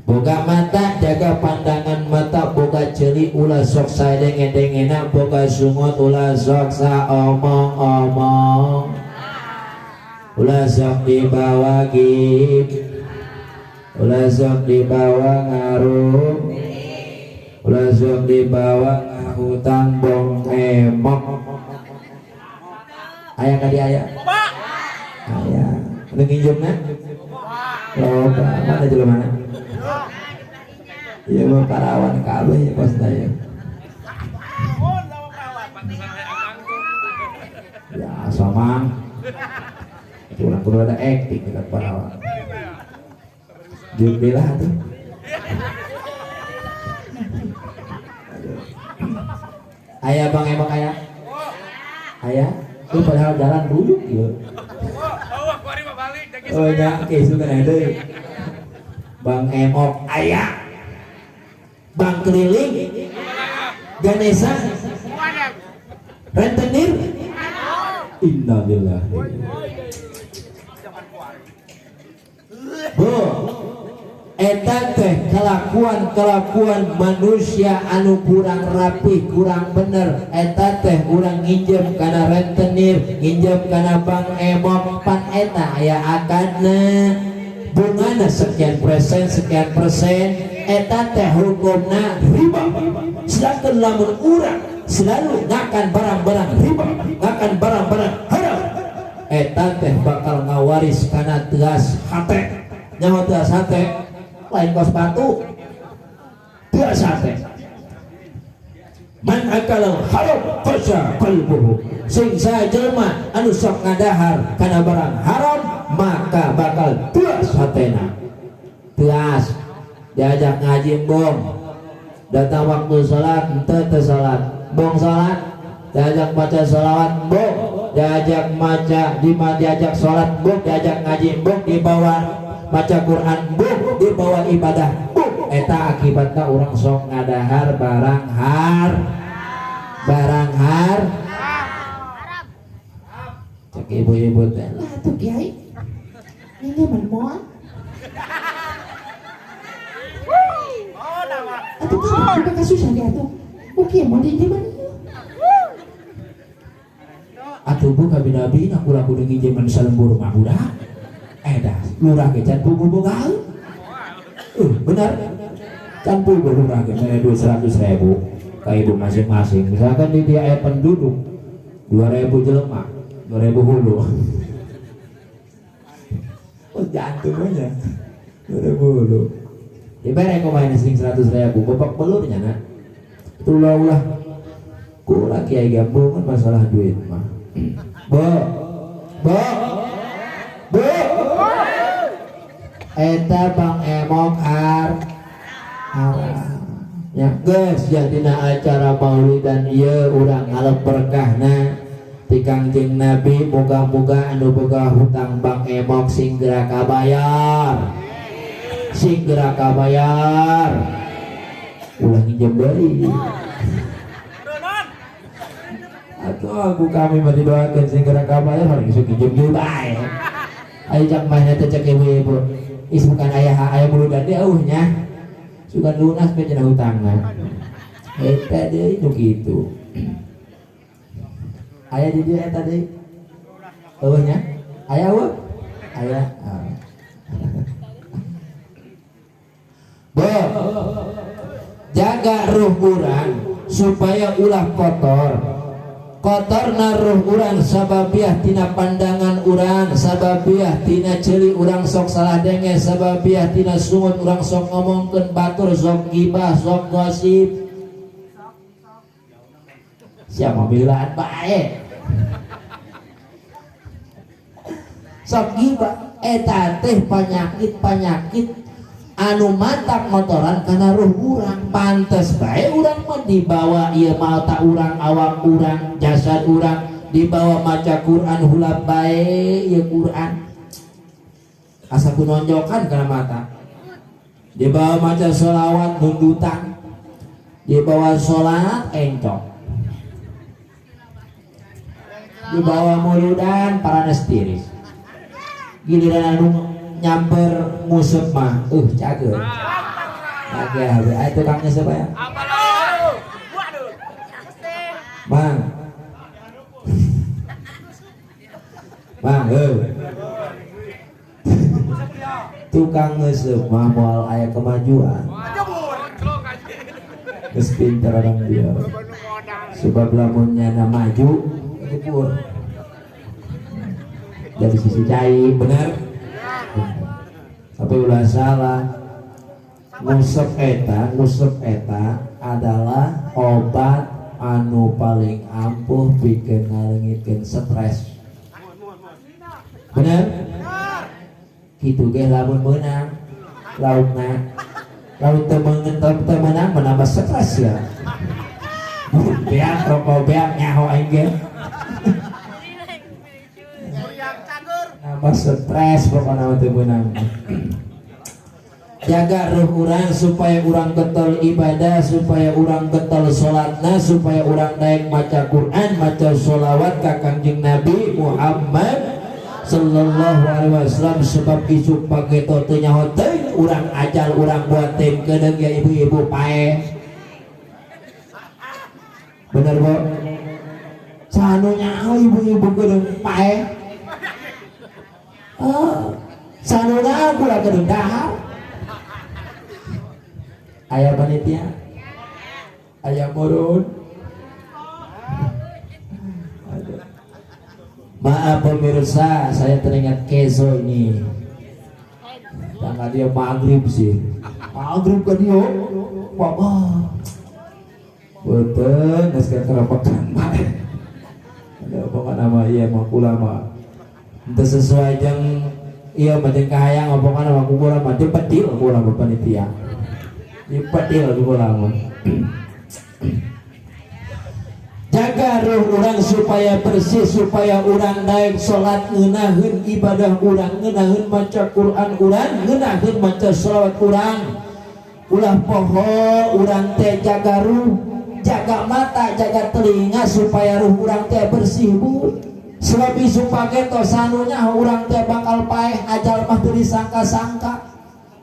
Speaker 1: Boga mata, jaga pandangan mata. Boga ceuli, ulah sok sadenge-dengena. Boga sungut, ulah sok saomong-omong, ulah sok dibawa gib, ulah sok dibawa ngaruh, ulah sok dibawa ngahutang bong emok. Aya ka di aya? Aya. Nu nginjemna? Loba. Mana jelema? Ieu mah parawan kabeh ya kosna ya. Ya sama. Kurang kudu ada acting kita parawan. Jumlah tuh. Aya Bang Emok aya? Aya? Itu padahal jalan duduk ya. Oh ya, oke sudah ada. Bang Emok aya. Bang keliling. Ganesha. Rentenir. Innalillahi. Bu, eta teh kelakuan-kelakuan manusia anu kurang rapi, kurang bener. Eta teh urang nginjem kana rentenir, nginjem kana Bang Emok, pan eta aya akadna, bungana sekian persen, sekian persen. Eta teh hukumna riba. Sedangkan lamun urang selalu ngakan barang-barang riba, ngakan barang-barang haram, eta teh bakal ngawaris kana teas hate. Nyaho teas hate? Lain kos batu, teas hate. Man akala haram qasya qalbuhu. Sing sajelma anu sok ngadahar kana barang haram maka bakal teas hatena. Teas diajak ngaji bong, datang waktu salat henteu teu salat, bong salat. Diajak baca salawat bong, diajak maca diajak salat bong, diajak ngaji bong, dibawa baca Quran bong, dibawa ibadah bong. Eta akibatna urang sok ngadahar barang har, barang har. Cek ibu-ibu teh lah tuh kiai ini moal. Atuh kan juga kasusnya dia tuh. Oke, mau di mana? Atuh bu kabinabi aku laku dengan zaman salembur mah budak. Dah lurah ge can pugu boga. Benar. Can pugu lurah ge mere duit 100.000 ka ibu masing-masing. Misalkan di dia aya penduduk 2.000 jelema, 2.000 hulu. Oh jantungnya 2.000 hulu. Dibere kumaha sing 100.000 bapak belurnya nak. Itulah ulah kurang kiai gambungan masalah duit mah. Bo, bo, bo. Eta Bang Emok har haram. Ya geus ya dina acara maulidan ieu urang ngalep berkahna ti Kangjeng Nabi, moga-moga anu boga hutang Bang Emok sing geura kabayar. Sing geura kabayar. Ulah nginjem deui. Atuh aku kami mah didoakeun sing geura kabayar paling isuk ijem bae. Ayo cak mah teh cek ibu-ibu. Is bukan aya aya muludan deui eueuh nya. Sugan lunas bae cenah hutangna. Eta deui nu kitu. Aya di dieu eta deui. Eueuh nya? Aya eueuh? Aya. Bo. Jaga ruh urang supaya ulah kotor. Kotorna ruh urang sababiah tina pandangan urang, sababiah tina ceuli urang sok salah denge, sababiah tina sungut urang sok ngomongkeun batur, sok gibah, sok gosip. Siapa bilaan bae. Sok gibah eta teh penyakit-penyakit anu matak motoran kana ruh urang. Pantes bae urang mah dibawa ieu mata urang, awak urang, jasad urang dibawa maca Quran hulap bae ieu Quran asa kunonjokan kana mata, dibawa maca sholawat nundutan, dibawa sholat encok, dibawa muludan paranes tiris, giliran anu nyamper ngusep mah cager. Cager ayo tukangnya siapa ya? Bang. Bang, tukang ngusep mah moal aya kemajuan. Geus pinter orang dia. Sebab lamun nyana maju jebur. Jadi sisi cai, bener? Tapi ulah salah, ngusep eta adalah obat anu paling ampuh bikin ngalengitkeun stres. Bener? Kitu ge lamun meunang laukna, lamun teu meunang menambah stres ya. Beak rokok beak nyaho aing ge. Nambah stres pokokna mah teu meunang. Jaga ruh urang supaya urang getol ibadah, supaya urang getol salatna, supaya urang naik maca Quran, maca sholawat ka Kangjeng Nabi Muhammad sallallahu alaihi wasallam. Sebab isuk pageto teu nyaho teuing urang ajal urang buat tim kedeung ya ibu-ibu paeh. Bener Bu? Sanu nyaho ibu-ibu kedeung paeh. Oh, sanu nyaho kula kedeung dahar. Aya panitia, aya murun. Maaf pemirsa, saya teringat keso ini. Tanggal dia maghrib sih, maghrib kan dia, wah, betul, nggak kerepotan. Ada apa nama iya mau ulama, itu sesuai yang iya macam kahayang apa nama kula mah dipedil kula panitia. Dipedil kula mah. Jaga ruh urang supaya bersih, supaya urang naik salat ngeunaheun ibadah urang, ngeunaheun maca Quran urang, ngeunaheun maca sholawat urang. Ulah poho urang teh jaga ruh, jaga mata, jaga telinga supaya ruh urang teh bersih Bu. Sebab isuk pageto sanunya urang teh bakal paeh ajal mah teu disangka-sangka.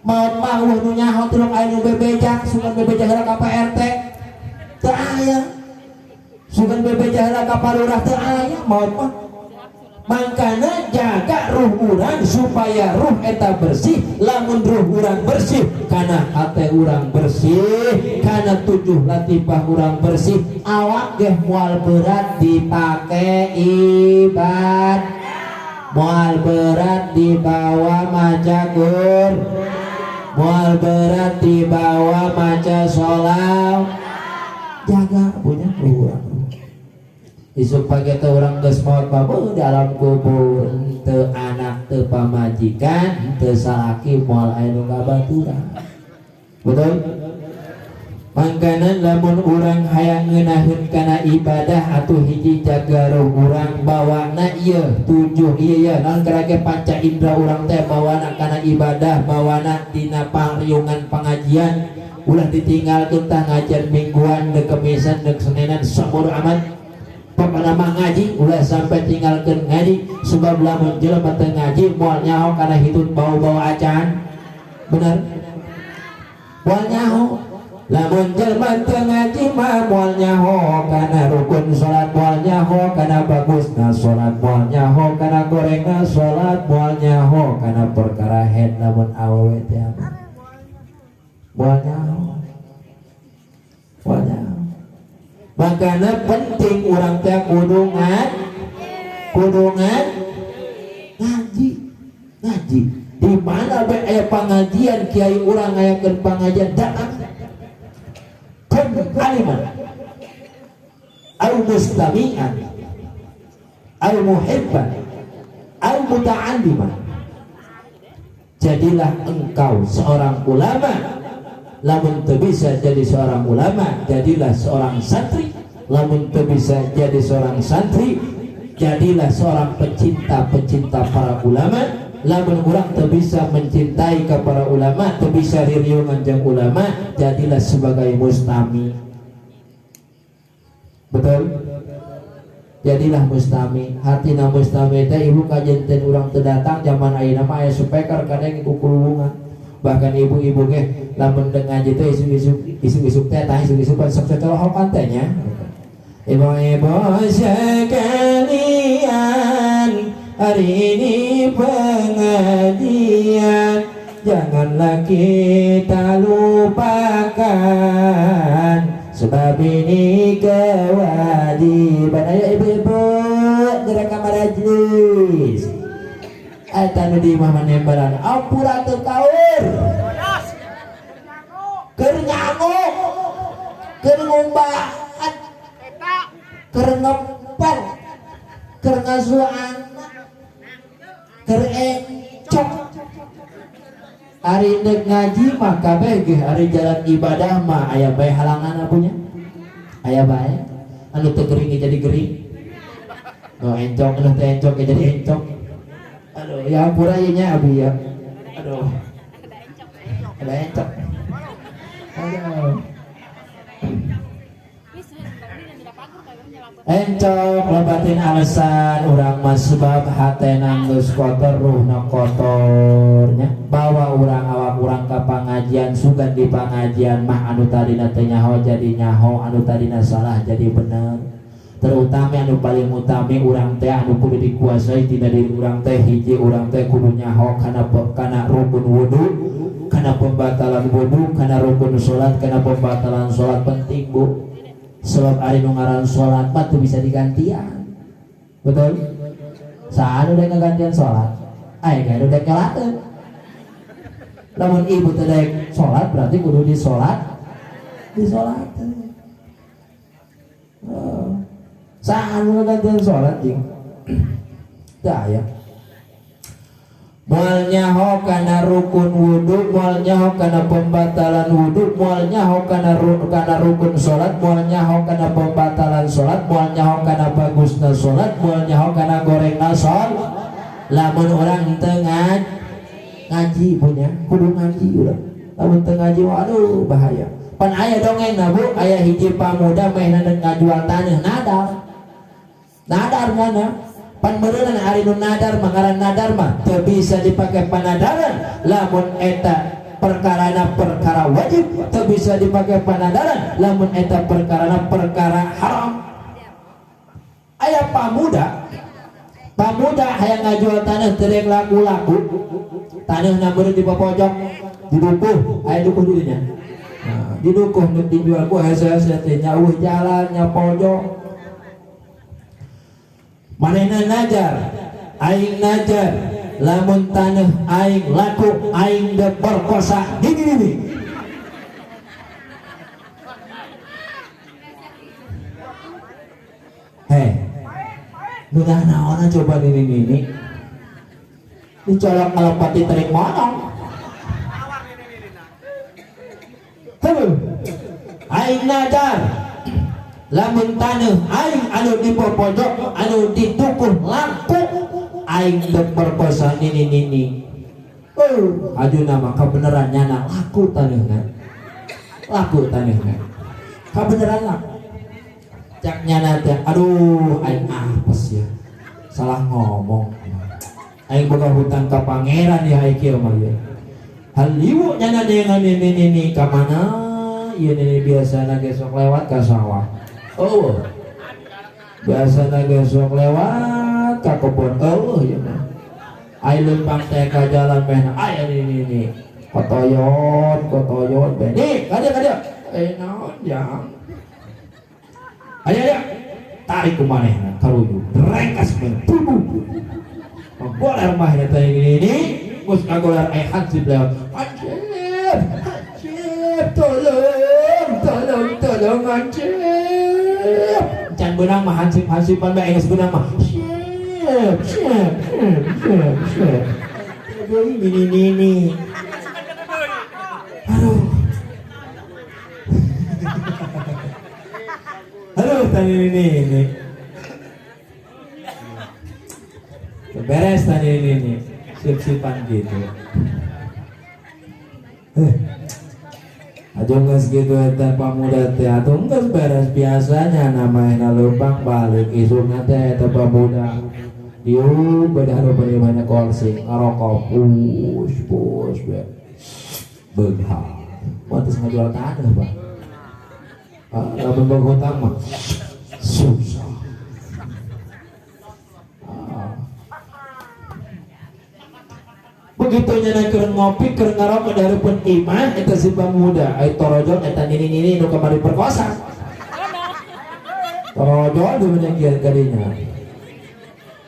Speaker 1: Maot mah eueuh nu nyaho tilok aya nu bebeja, sugan bebeja heula ka Pak RT teu aya. Sugan bebeja heula ka Pak Lurah teu aya maot mah. Mangkana jaga ruh urang supaya ruh eta bersih. Lamun ruh urang bersih, kana hate urang bersih, kana tujuh latifah urang bersih, awak geh moal berat dipake ibad, moal berat dibawa maca Quran, moal berat dibawa maca sholawat. Jaga punya ruh urang. Isuk pagi teh urang geus maot babu dalam kubur, teu anak teu pamajikan teu salaki moal aya nu ngabaturan. Betul? Mangkanan lamun urang hayang ngeunaheun kana ibadah atuh hiji jaga ruh urang bawana ieu tujuh ieu ya naon karage panca indra urang teh bawana kana ibadah, bawana dina pangriungan pangajian, ulah ditinggalkeun tah ngajian mingguan deuk kemisan deuk senenan sabodo amat. Pokokna mah ngaji, ulah sampai tinggalkeun ngaji, sebab lamun jelema teu ngaji moal nyaho kana hitut bau-bau acan. Bener? Moal nyaho. Lamun jelema teu ngaji mah moal nyaho kana rukun salat, moal nyaho kana bagusna salat, moal nyaho kana gorengna salat, moal nyaho kana perkara haid lamun awewe teh moal nyaho. Moal nyaho. Makanya penting urang teh kudu ngaji. Ngaji di mana bae aya pengajian, kiai urang ngayakeun pengajian, datang. Kun aliman au mustami'an au muhibban au muta'alliman. Jadilah engkau seorang ulama. Lamun teu bisa jadi seorang ulama, jadilah seorang santri. Lamun teu bisa jadi seorang santri, jadilah seorang pecinta-pecinta para ulama. Lamun urang teu bisa mencintai ke para ulama, teu bisa ririungan jeung ulama, jadilah sebagai mustami. Betul? Jadilah mustami. Hartina mustami teh ibu kajanten urang teu datang. Zaman ayeuna mah aya speaker, kadang kukulungan. Bahkan ibu-ibu ge lamun ngaji teh isuk-isuk, isuk-isuk teh tah isuk-isuk pan sok cocolohokan teh nya. Ibu-ibu sekalian, hari ini pengajian janganlah kita lupakan, sebab ini kewajiban. Ayo ibu-ibu gerak ka majelis. Eta nu di imah manembaran ampura teu kaur, keur nyanguk, keur ngumbahan, keur ngepel, keur ngasuh anak, keur encok. Ari ndek ngaji mah kabeh ge, ari jalan ibadah mah aya bae halangan punya, aya bae. Anu teu gering jadi gering, nu encok, anu teu encok jadi encok. Aduh, ya ampura ieu nya abi ya. Aduh, ada encok. Aduh, encok lobatin alasan urang mah, sebab hatena geus kotor, ruhna kotornya. Bawa urang awak urang ka pangajian, sugan di pangajian mah anu tadina teu nyaho jadi nyaho, anu tadina salah jadi bener. Terutama anu paling utami urang teh anu kudu dikuasai tina diri urang teh, hiji, urang teh kudu nyaho kana rukun wudu, kana pembatalan wudu, kana rukun salat, kana pembatalan salat. Penting, Bu, sebab ari nu ngaran salat mah teu bisa digantian. Betul? Saha nu daek ngagantian salat? Aya ge nu daek nyolateun. Lamun ibu teu daek salat berarti kudu disolat, disolateun. Oh. Saha nu ngagantian salat jeung teu aya. Moal nyaho kana rukun wudu, moal nyaho kana pembatalan wudu, moal nyaho kana rukun salat, moal nyaho kana pembatalan salat, moal nyaho kana bagusna salat, moal nyaho kana gorengna salat lamun urang teu ngaji. Punya kudu ngaji urang. Lamun teu ngaji, waduh, bahaya. Pan aya dongeng na, Bu, aya hiji pamuda mehna ngajual taneuh, nadar, nadar mana pan meureunan. Ari nu nadar mah, ngaran nadar mah teu bisa dipake panadaran lamun eta perkarana perkara wajib, teu bisa dipake panadaran lamun eta perkarana perkara haram. Aya pamuda, pamuda hayang ngajual tanah, teu rek laku-laku taneuhna. Meureun di pojok di dukuh, aya dukuh di dinya. Nah, di dukuh nu dijual ku hese-hese teh nya, eueuh jalan nya, pojok. Manehna najar, aing najar lamun tanah aing laku, aing dek perkosa gini gini. Heh, nunah naona coba nini nini dicolok ngelepati terik monong. Heuh, aing najar lamun taneuh aing anu di pojok anu ditukuh laku, aing dek perkosa nini nini. Oh, ajuna mah kebenaran nyana laku taneuhna, laku taneuhna, kebenaran laku. Cak nyana teh aduh aing apes ya. Salah ngomong. Aing boga hutang ka pangeran ya aing kieu mah ya. Haliwu nyana dengan nini-nini ka mana? Ieu nini biasana ge sok lewat ka sawah. Oh. Biasana ge sok lewat ka kebon. Oh ieu mah. Aing lempang teh ka jalan meh aya nini-nini. Kotoyon, kotoyon be. Nih, ka dieu. Eh naon jang? Ayo ayo tarik ke manehna karuju rengkas men tubuh goler mah eta ini geus kagoler eh hansip lewat hansip hansip tolong tolong tolong hansip can beunang mah hansip hansipan bae geus beunang mah sip sip sip sip sip ini aduh. Aduh, tadi ini. Beres tadi ini. Sip-sipan gitu. Aduh geus gitu eta pamuda teh atuh geus beres biasanya namanya leumpang balik isukna teh eta pamuda. Dieu beda bari mana kursi ngarokok push push be. Beunghar. Moal geus ngajual tanah, Pak. Lamun boga hutang mah susah. Begitu nyana keur ngopi keur ngarokok dari pun imah eta si pamuda ai torojol eta nini-nini nu kamari perkosa. Torojol di mana kieu kadinya.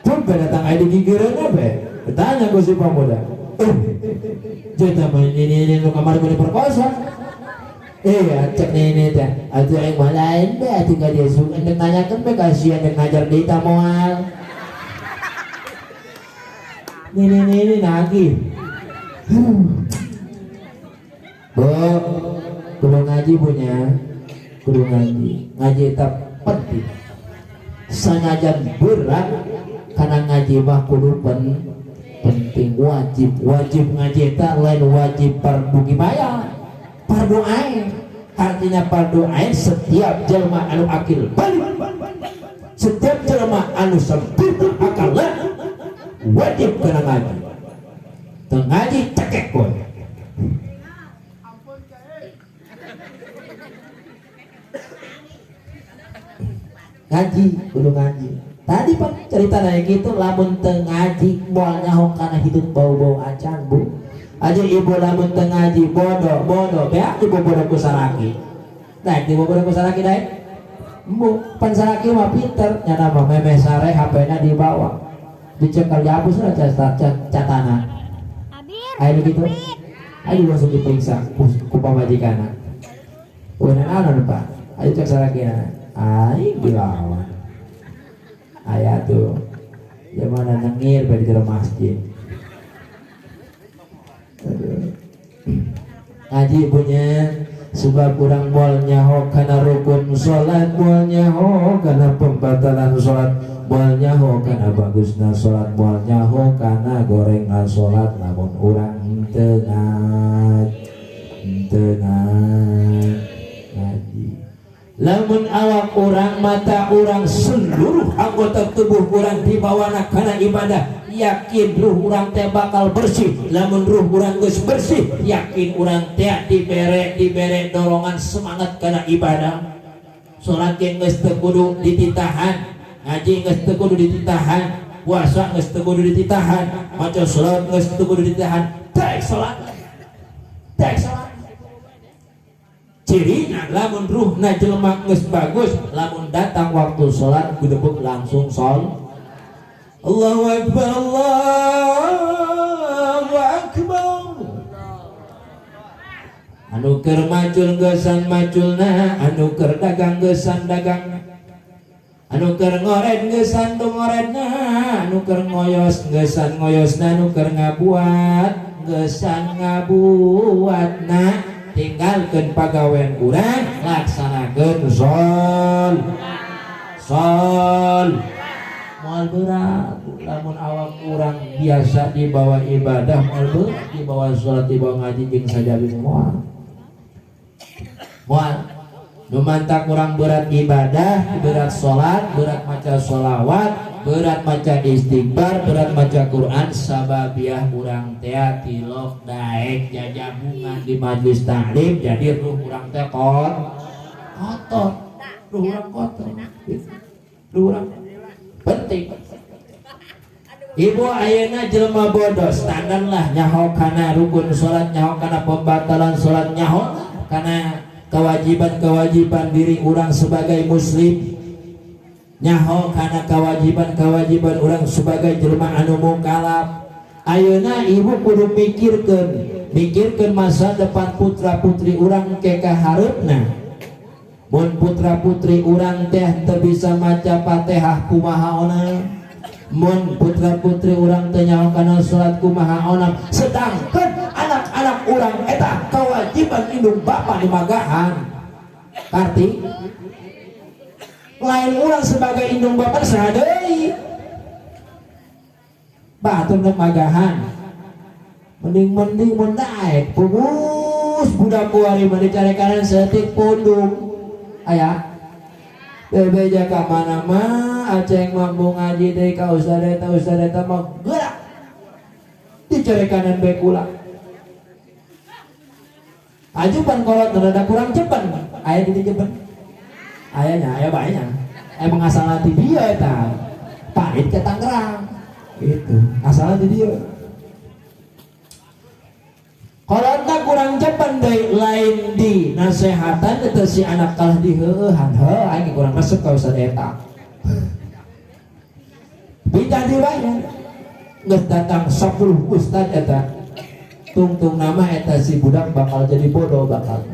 Speaker 1: Pun datang ai digigireun be. Ditanya ku si pamuda. Jeta mah nini-nini nu kamari perkosa. Iya, cek nini teh. Atuh aing mah lain be atuh ka dia suka endek nanyakeun be kasihan endek ngajar deui ta moal. Nini nini nagih. Bu, kudu ngaji punya, kudu ngaji. Ngaji eta penting. Sanajan berat karena ngaji mah kudu penting wajib. Wajib ngaji eta lain wajib fardu kifayah. Fardu ain. Artinya fardu ain setiap jelma anu akil balik, setiap jelma anu sempurna akalna wajib kena ngaji. Teu ngaji cekek kowe. Ngaji kudu ngaji. Tadi pak cerita naik itu lamun teu ngaji moal nyaho kana hidup bau-bau acan bu. Aja ibu lamun teu ngaji bodoh bodoh beak ibu bodoh ku saraki. Daek ibu bodoh ku saraki daek. Embu pan saraki mah pinter nyana mah memeh sare HP-na dibawa. Dicekal dihapus lah catana. Ayo gitu. Ayo langsung diperiksa ku pamajikanna. Weunang naon Pak? Ayo cek sarakina. Aing dilawan. Aya tuh. Zaman nyengir bari jero masjid. Ngaji punya sebab kurang moal nyaho kana rukun salat, moal nyaho kana pembatalan salat, moal nyaho kana bagusna salat, moal nyaho kana gorengna salat lamun urang teu ngaji. Lamun awak urang, mata urang, seluruh anggota tubuh urang dibawana kana ibadah, yakin ruh urang teh bakal bersih. Lamun ruh urang geus bersih, yakin urang teh dibere dorongan semangat kana ibadah. Salat ge geus teu kudu dititahan, ngaji geus teu kudu dititahan, puasa geus teu kudu dititahan, maca salat geus teu kudu dititahan. Daek salat. Daek salat. Cirina lamun ruhna jelema geus bagus, lamun datang waktu salat gudebuk langsung sol. Allahu akbar, Allahu akbar. Anu keur macul geusan maculna, anu keur dagang geusan dagangna, anu keur ngored geusan ngoredna, anu keur ngoyos geusan ngoyosna, anu keur ngabuat geusan ngabuatna. Tinggalkeun pagawean urang, laksanakeun sol. Sol. Moal berat lamun awak urang biasa dibawa ibadah, moal berat dibawa salat, dibawa ngaji jeung sajabi moal. Moal. Nu mantak urang berat ibadah, berat salat, berat maca sholawat, berat maca istighfar, berat maca Quran, sababiah urang teh tilok daek jajabungan di majelis taklim, jadi ruh urang teh kotor, ruh urang kotor, ruh urang penting. Ibu ayeuna jelema bodoh standar lah, nyaho kana rukun salat, nyaho kana pembatalan salat, nyaho kana kewajiban-kewajiban diri urang sebagai muslim, nyaho kana kewajiban-kewajiban urang sebagai jelema anu mukalaf. Ayeuna ibu kudu mikirkeun, mikirkeun masa depan putra putri urang ke kahareupna. Mun putra putri urang teh teu bisa maca Fatihah, kumaha ona? Mun putra putri urang teh nyaho kana salat, kumaha ona? Sedangkan anak-anak urang eta kewajiban indung bapa dimagahan, karti lain urang sebagai indung bapak saha deui? Batur nu magahan, mending-mending mun daek pugus budak kuari mah dicarekanan saeutik pundung aya bebeja ka mana mah. Aceng mampu ngaji deui ka ustad eta, ustad eta mah gerak dicarekanan bae kula. Ajupan kolot rada kurang cepat, aya di cepat ayahnya, aya banyak. Emang asal di dia eta pahit ke Tangerang itu asalnya di dia. Kolotna kurang cepat deui, lain di nasehatan eta si anak, kalah di heueuhan, heuh aing kurang resep ka ustad eta. Pindah di bayar geus datang 10 ustad eta, tungtung nama eta si budak bakal jadi bodoh. Bakal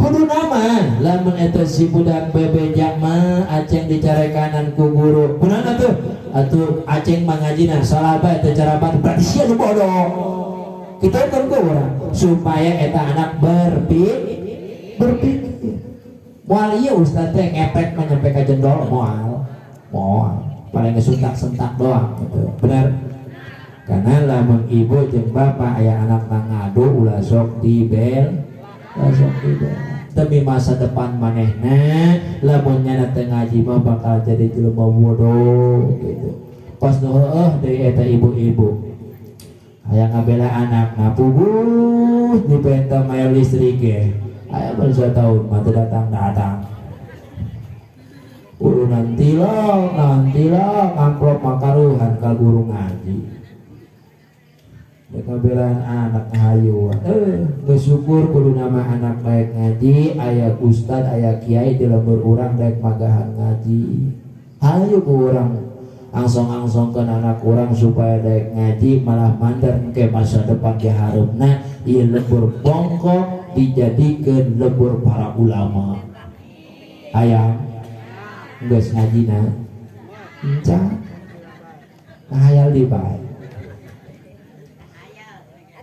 Speaker 1: kudu nama lamun eta si budak bebeja mah aceng dicarekanan ku guru, kunaon atuh? Atuh aceng mangajina salah bae eta cara bae, berarti sia nu bodoh. Kita kan ku urang supaya eta anak berpikir moal ieu ustad teh ngepek mah nyampe ka jendol, moal, moal, paling ngesuntak-sentak doang gitu. Benar, karena lamun ibu jeung bapak aya anak ngadu, ulah sok dibel, ulah sok dibel, demi masa depan manehna. Lamun nyana teu ngaji mah bakal jadi jelema bodoh gitu. Pas nu heueuh deui eta ibu-ibu hayang ngabela anak, nah puguh dipenta mayar listrik ge aya baru tahun mah teu datang-datang. Ulu nanti lah, nanti lah, ngamplop makaruhan ka guru ngaji. Dek ngabelaan anak hayu. Geus syukur kudu nama anak daek ngaji, aya ustad, aya kiai di lembur urang daek magahan ngaji. Hayu ku urang angsong-angsongkeun anak urang supaya daek ngaji, malah mandar ke masa depan di hareupna ieu lembur bongkok dijadikeun lembur para ulama. Hayang geus ngajina encan, hayal di bae.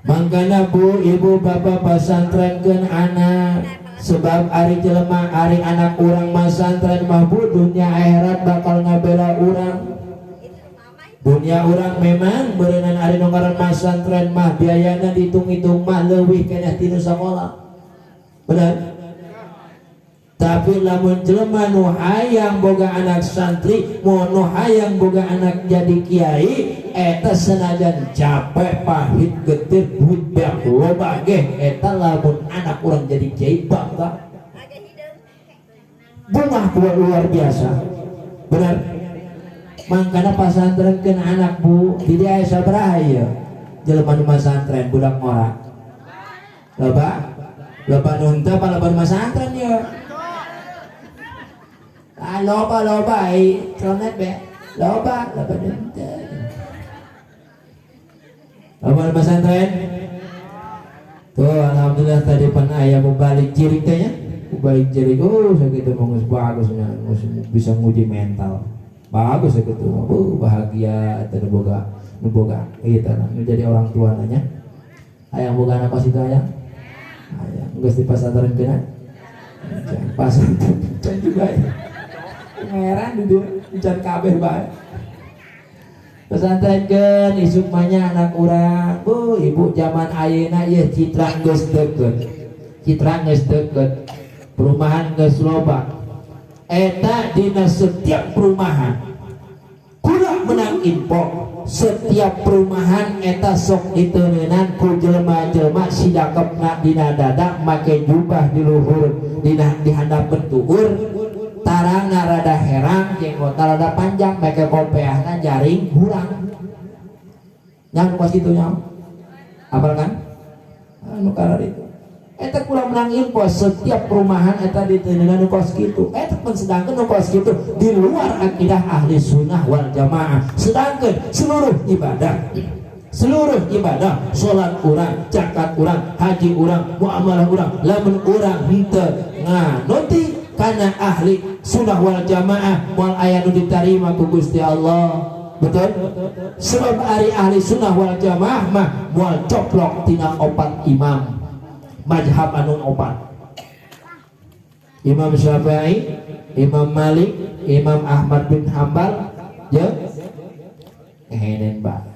Speaker 1: Mangkana bu, ibu, bapak pasantrenkeun anak, sebab ari jelema, ari anak urang masantren mah bu, dunia akhirat bakal ngabela urang. Dunia urang memang berenang, ari nu ngaran masantren mah biayana dihitung-hitung mah leuwih keneh tinu sakola, benar. Tapi lamun jelema nu hayang boga anak santri, mau nu hayang boga anak jadi kiai, eta senajan capek, pahit, getir, duit beak loba ge, eta lamun anak urang jadi kiai bangga, bungah luar biasa, benar. Mangkana pasantrenkeun anak bu. Di dia aya sabaraha ieu jelema nu masantren? Budak ngora loba, loba nu henteu apa loba nu masantren ieu? Ah, loba, loba ai tronet be, loba, loba nu henteu. Loba nu masantren tuh, alhamdulillah. Tadi pan aya mubalik jirik teh nya, mubalik jirik. Oh, sakitu mah geus bagus nya, geus bisa nguji mental bagus sakitu. Oh, bahagia eta nu boga, nu boga ieu teh nu jadi orang tua nanya. Hayang boga anak kos itu, hayang, hayang geus dipasantrenkeun? Pasantren can juga ya, heran di dia can kabeh bae. Pesantrenkeun isuk mah anak urang bu, ibu. Zaman ayeuna ieu citra geus deukeut, citra geus deukeut. Perumahan geus loba. Eta dina setiap perumahan kula menang info, setiap perumahan eta sok diteuneunan ku jelema-jelema sidakepna dina dada, make jubah di luhur, dina di handapeun tuur, tarangna rada herang, jenggotna rada panjang, make kopeahna jaring hurang. Nyaho kos kitu nyaho? Apal kan? Anu karar itu. Eta kula menang info setiap perumahan eta diteuneunan nu kos kitu. Eta pun sedangkan nu kos kitu di luar akidah ahli sunnah wal jamaah. Sedangkan seluruh ibadah, salat urang, zakat urang, haji urang, muamalah urang, lamun urang henteu nganuti kana ahli sunnah wal jamaah, moal aya nu ditarima ku Gusti Allah. Betul? Sebab ari ahli sunnah wal jamaah mah moal coplok tina opat imam mazhab anu opat, Imam Syafi'i, Imam Malik, Imam Ahmad bin Hambal, jeung ngehenen pak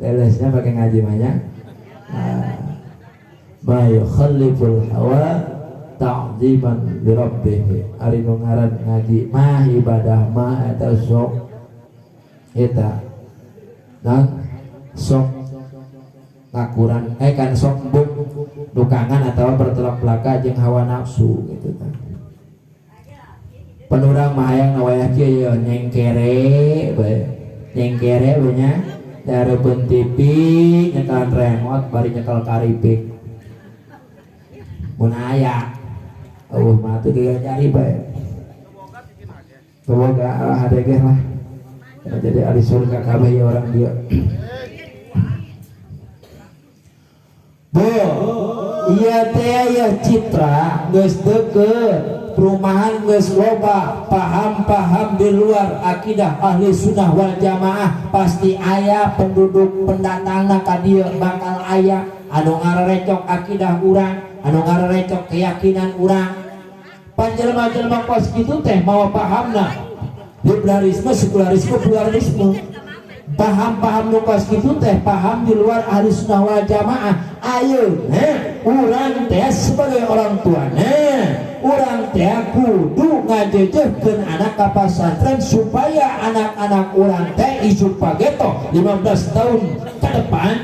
Speaker 1: lelesnya pakai ngaji banyak. Ma yukhaliful hawa ta'ziman li rabbih. Ari nu ngaran ngaji mah, ibadah mah, eta sok eta nah sok ngakuran kan sok embung dukangan atau bertolak belakang jeung hawa nafsu gitu kan. Penurang mah hayang wayah kieu ye nyengkere bae, nyengkere bae nya, dareupun TV, nyekelan remote, bari nyekel karipik mun aya. Eueuh mah teu cari bae. Semoga HDG lah jadi ahli surga kabeh ya orang dia. Bu, iya teh ya citra geus deukeut, perumahan geus loba, paham-paham di luar akidah ahli sunnah wal jamaah, pasti aya penduduk pendatangna ka dieu, bakal aya anu ngarerecok akidah urang, anu ngarerecok keyakinan urang. Panjelma-jelma kos kitu teh mawa pahamna liberalisme, sekularisme, pluralisme. Paham-paham nu kos kitu teh paham di luar ahli sunnah wal jamaah. Ayeuna urang teh sebagai orang tuana, urang teh kudu ngajejehkeun anak ka pasantren supaya anak-anak urang teh isuk pageto 15 tahun ke depan,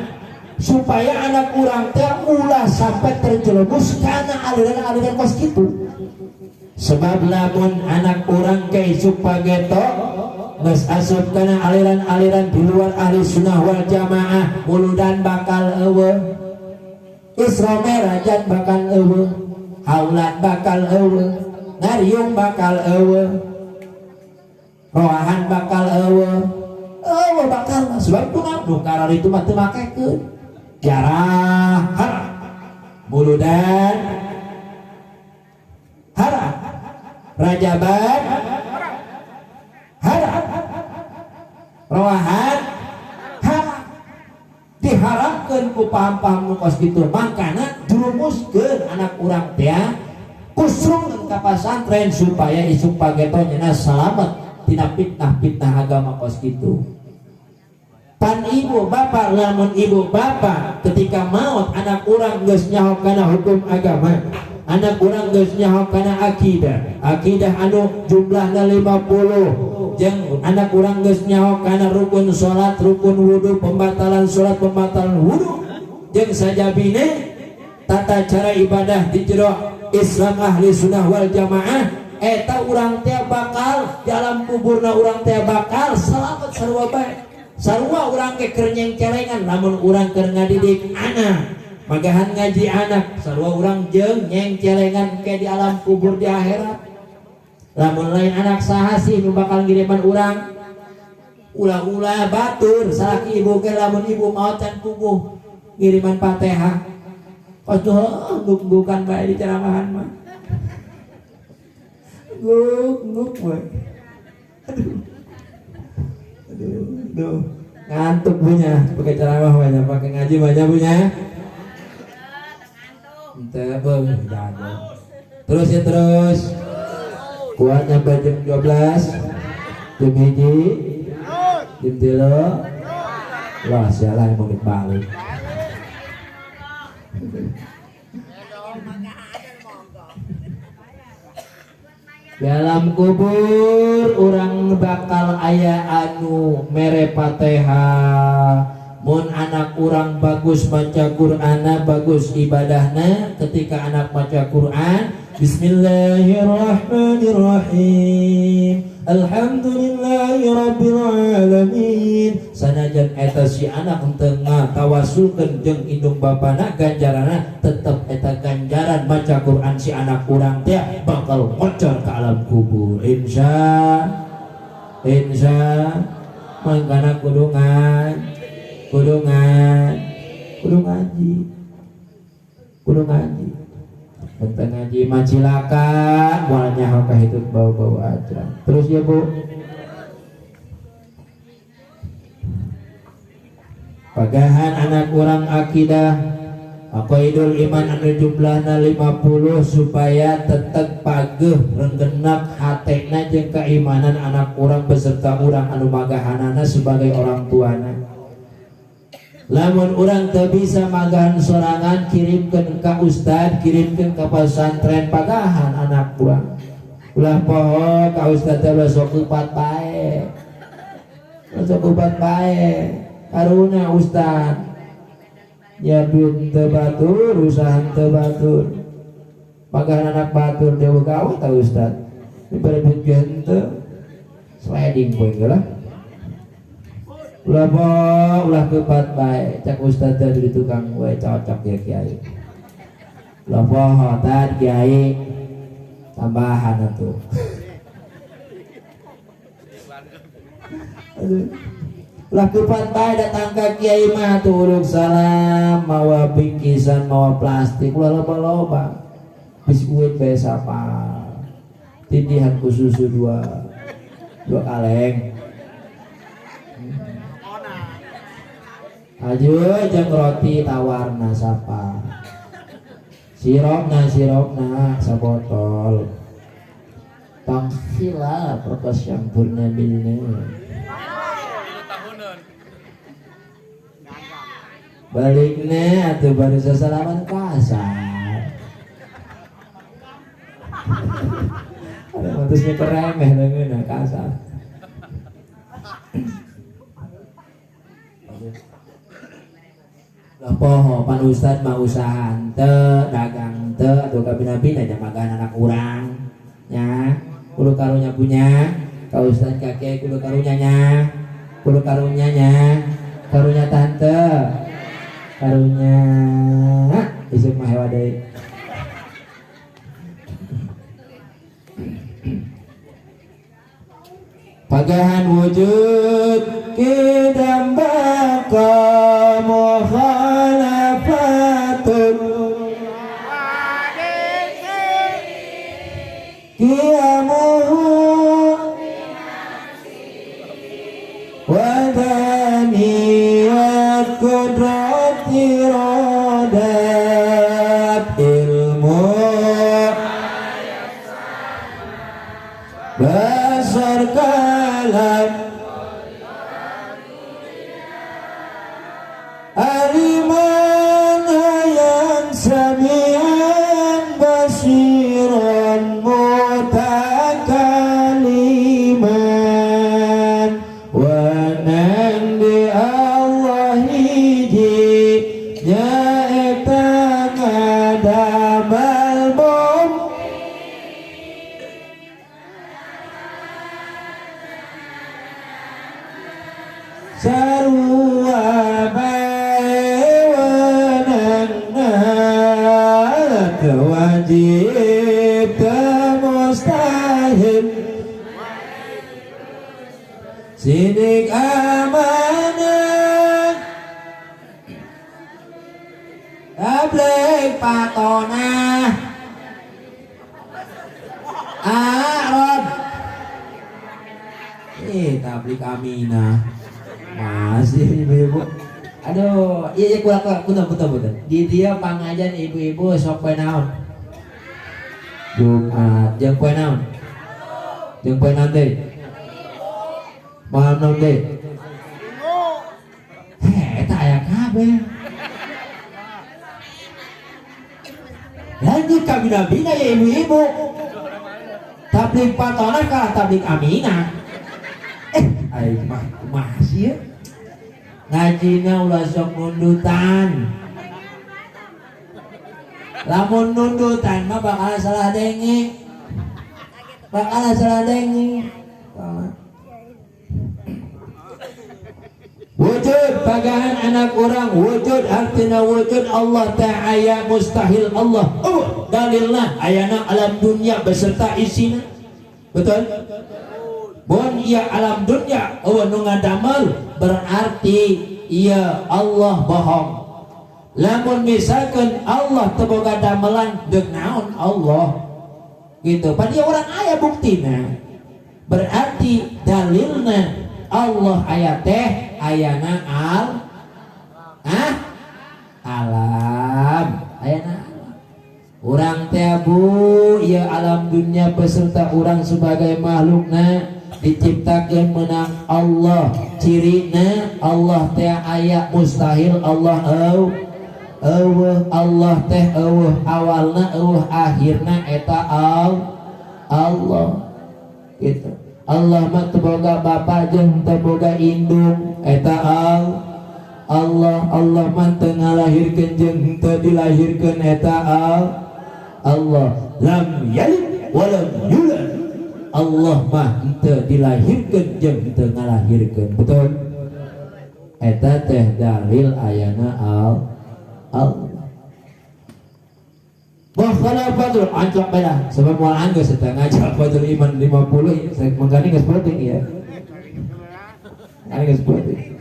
Speaker 1: supaya anak urang teh ulah sampai terjerumus karena aliran-aliran kos kitu. Sebab lamun anak urang ke isuk pageto geus asup kana aliran-aliran di luar ahli sunnah wal jamaah, muludan bakal eueuh, Isra Mi'rajan bakal eueuh, haulan bakal eueuh, ngariung bakal eueuh, roahan bakal eueuh, eueuh bakal. Sebab kunaon? Nu karar itu mah teu makekeun jarah haram, muludan haram, rajaban haram, roahan haram, diharamkeun ku paham-paham nu kos kitu. Makana jurumuskeun anak urang teh, kusrungkeun ka pasantren supaya isuk pageto nya salamet tina fitnah-fitnah agama kos kitu. Pan ibu bapak, lamun ibu bapak ketika maut anak urang geus nyaho kana hukum agama, anak urang geus nyaho kana akidah, akidah anu jumlahna 50, jeung anak urang geus nyaho kana rukun salat, rukun wudu, pembatalan salat, pembatalan wudu, jeung sajabine tata cara ibadah di jero Islam ahli sunnah wal jamaah, eta urang teh bakal dalam kuburna urang teh bakal selamat sarua bae. Sarua urang ke keur nyengcelengan, lamun urang keur ngadidik anak, magahan ngaji anak, sarua urang jeung nyengcelengan ke di alam kubur di akhirat. Lamun lain anak, saha sih nu bakal ngiriman urang? Ulah-ulah batur salaki ibu ke, lamun ibu mau can puguh ngiriman Fatihah, pas tuh nguk-ngukan bae di ceramahan mah, nguk nguk bae. Aduh aduh aduh, ngantuk punya pakai ceramah banyak, pakai ngaji banyak punya. Ente, terus ya, terus kuat nyampe jam 12, jam 1, jam 3 lah, sialah yang mau balik. Di alam kubur urang bakal aya anu mere Fatihah. Mun anak urang bagus maca Qur'ana, bagus ibadahna, ketika anak maca Qur'an, Bismillahirrahmanirrahim, Alhamdulillahi rabbil alamin, sanajan eta si anak henteu ngatawasulkeun jeung indung bapana, ganjaranna tetep eta ganjaran maca Qur'an si anak urang teh bakal ngocor ke alam kubur. Insya insya mangkana kudu ngaji, kudu ngaji, kudu ngaji, kudu ngaji. Tentang ngaji mah cilaka, moal nyaho ka hitut bau-bau aja. Terus ya Bu. Pagahan anak urang akidah aqaidul iman anu jumlahna 50 supaya tetep pageuh renggenak hatena jeung keimanan anak urang beserta urang anu magahanana sebagai orang tuana. Lamun urang teu bisa magahan sorangan, kirimkeun ka ustad, kirimkeun ka pesantren, pagahan anak urang. Ulah poho ka ustad teh ulah sok kupat bae. Ulah sok kupat bae. Karuna ustad. Ya duit teu batur, usaha teu batur. Pagahan anak batur dewa gawat ta ustad. Dibere duit ge henteu. Sliding poe geus lah. Ulah poho, ulah kepat bae, cak ustad teh di tukang we cocok ya kiai. Ulah poho tad kiai tambahan atuh. Aduh. Ulah kepat bae datang ka kiai mah atuh uruk salam, mawa bingkisan, mawa plastik, ulah loba-loba. Biskuit bae sapal. Tindihan ku susu dua kaleng. Aja jeung roti tawarna sapa. Siropna siropna sabotol. Tong hilap rokos yang purna bilna. Balikna atuh baru sasalaman kasar. Ada matusnya keremeh leungeunna kasar. Lah poho pan ustad mah usaha henteu, dagang henteu, atuh kabina-bina nya magahan anak urang nya. Kudu karunya punya, ka ustad ka kiai kudu karunya nya. Kudu karunya nya. Karunya tante. Karunya isuk mah hewa deui. Pagahan wujud kidam baqa mukhalafatun qiyamuhu wa daniyat qudrat iradat ilmu basar kalam aliman hayan samian basiran mutakaliman wanang di Allah hiji nyaeta ngadamal bom sarua bae wenangna teu wajib teu mustahil sidik amanah tabligh patonah Arab tabligh aminah masih ibu-ibu. Aduh, iya iya kurang kurang punten punten punten. Di dia pangajan ibu-ibu sok poe naon? Jumat. Jeung poe naon? Jeung poe naon deui? Malam naon deui? Heh, eta aya kabeh. Lanjut ka bina-bina ya ibu-ibu. Tabligh Tablig Fatona kalah tablig Aminah. Aing mah kumaha sih ya? Ngajina ulah sok nundutan. Lamun nundutan mah bakal salah denge. Bakal salah denge. Wujud pagahan anak orang wujud artinya wujud Allah ta'ala mustahil Allah. Oh, dalilna ayana alam dunia beserta isina. Betul? Bon iya alam dunia oh nu ngadamel berarti iya Allah bohong. Lamun misalkan Allah teu boga damelan deung naon Allah gitu. Pan ieu urang aya buktina. Berarti dalilna Allah aya teh ayana al alam ayana alam. Urang teh bu ieu alam dunia beserta urang sebagai makhlukna diciptakeun menang Allah. Cirina Allah teh aya mustahil Allah eueuh Allah teh eueuh awalna eueuh akhirna eta Allah gitu. Allah mah teu boga bapa jeung teu boga indung eta Allah. Allah mah teu ngalahirkeun jeung teu dilahirkeun eta Allah. Lam yalid wa lam yulad. Allah mah teu dilahirkeun jeung teu ngalahirkeun. Betul? Eta teh dalil ayana Allah. Wa khalafatul anjak bela sebab moal anggeus eta ngajak fadl iman 50 saya mangkani geus penting ya. Geus penting.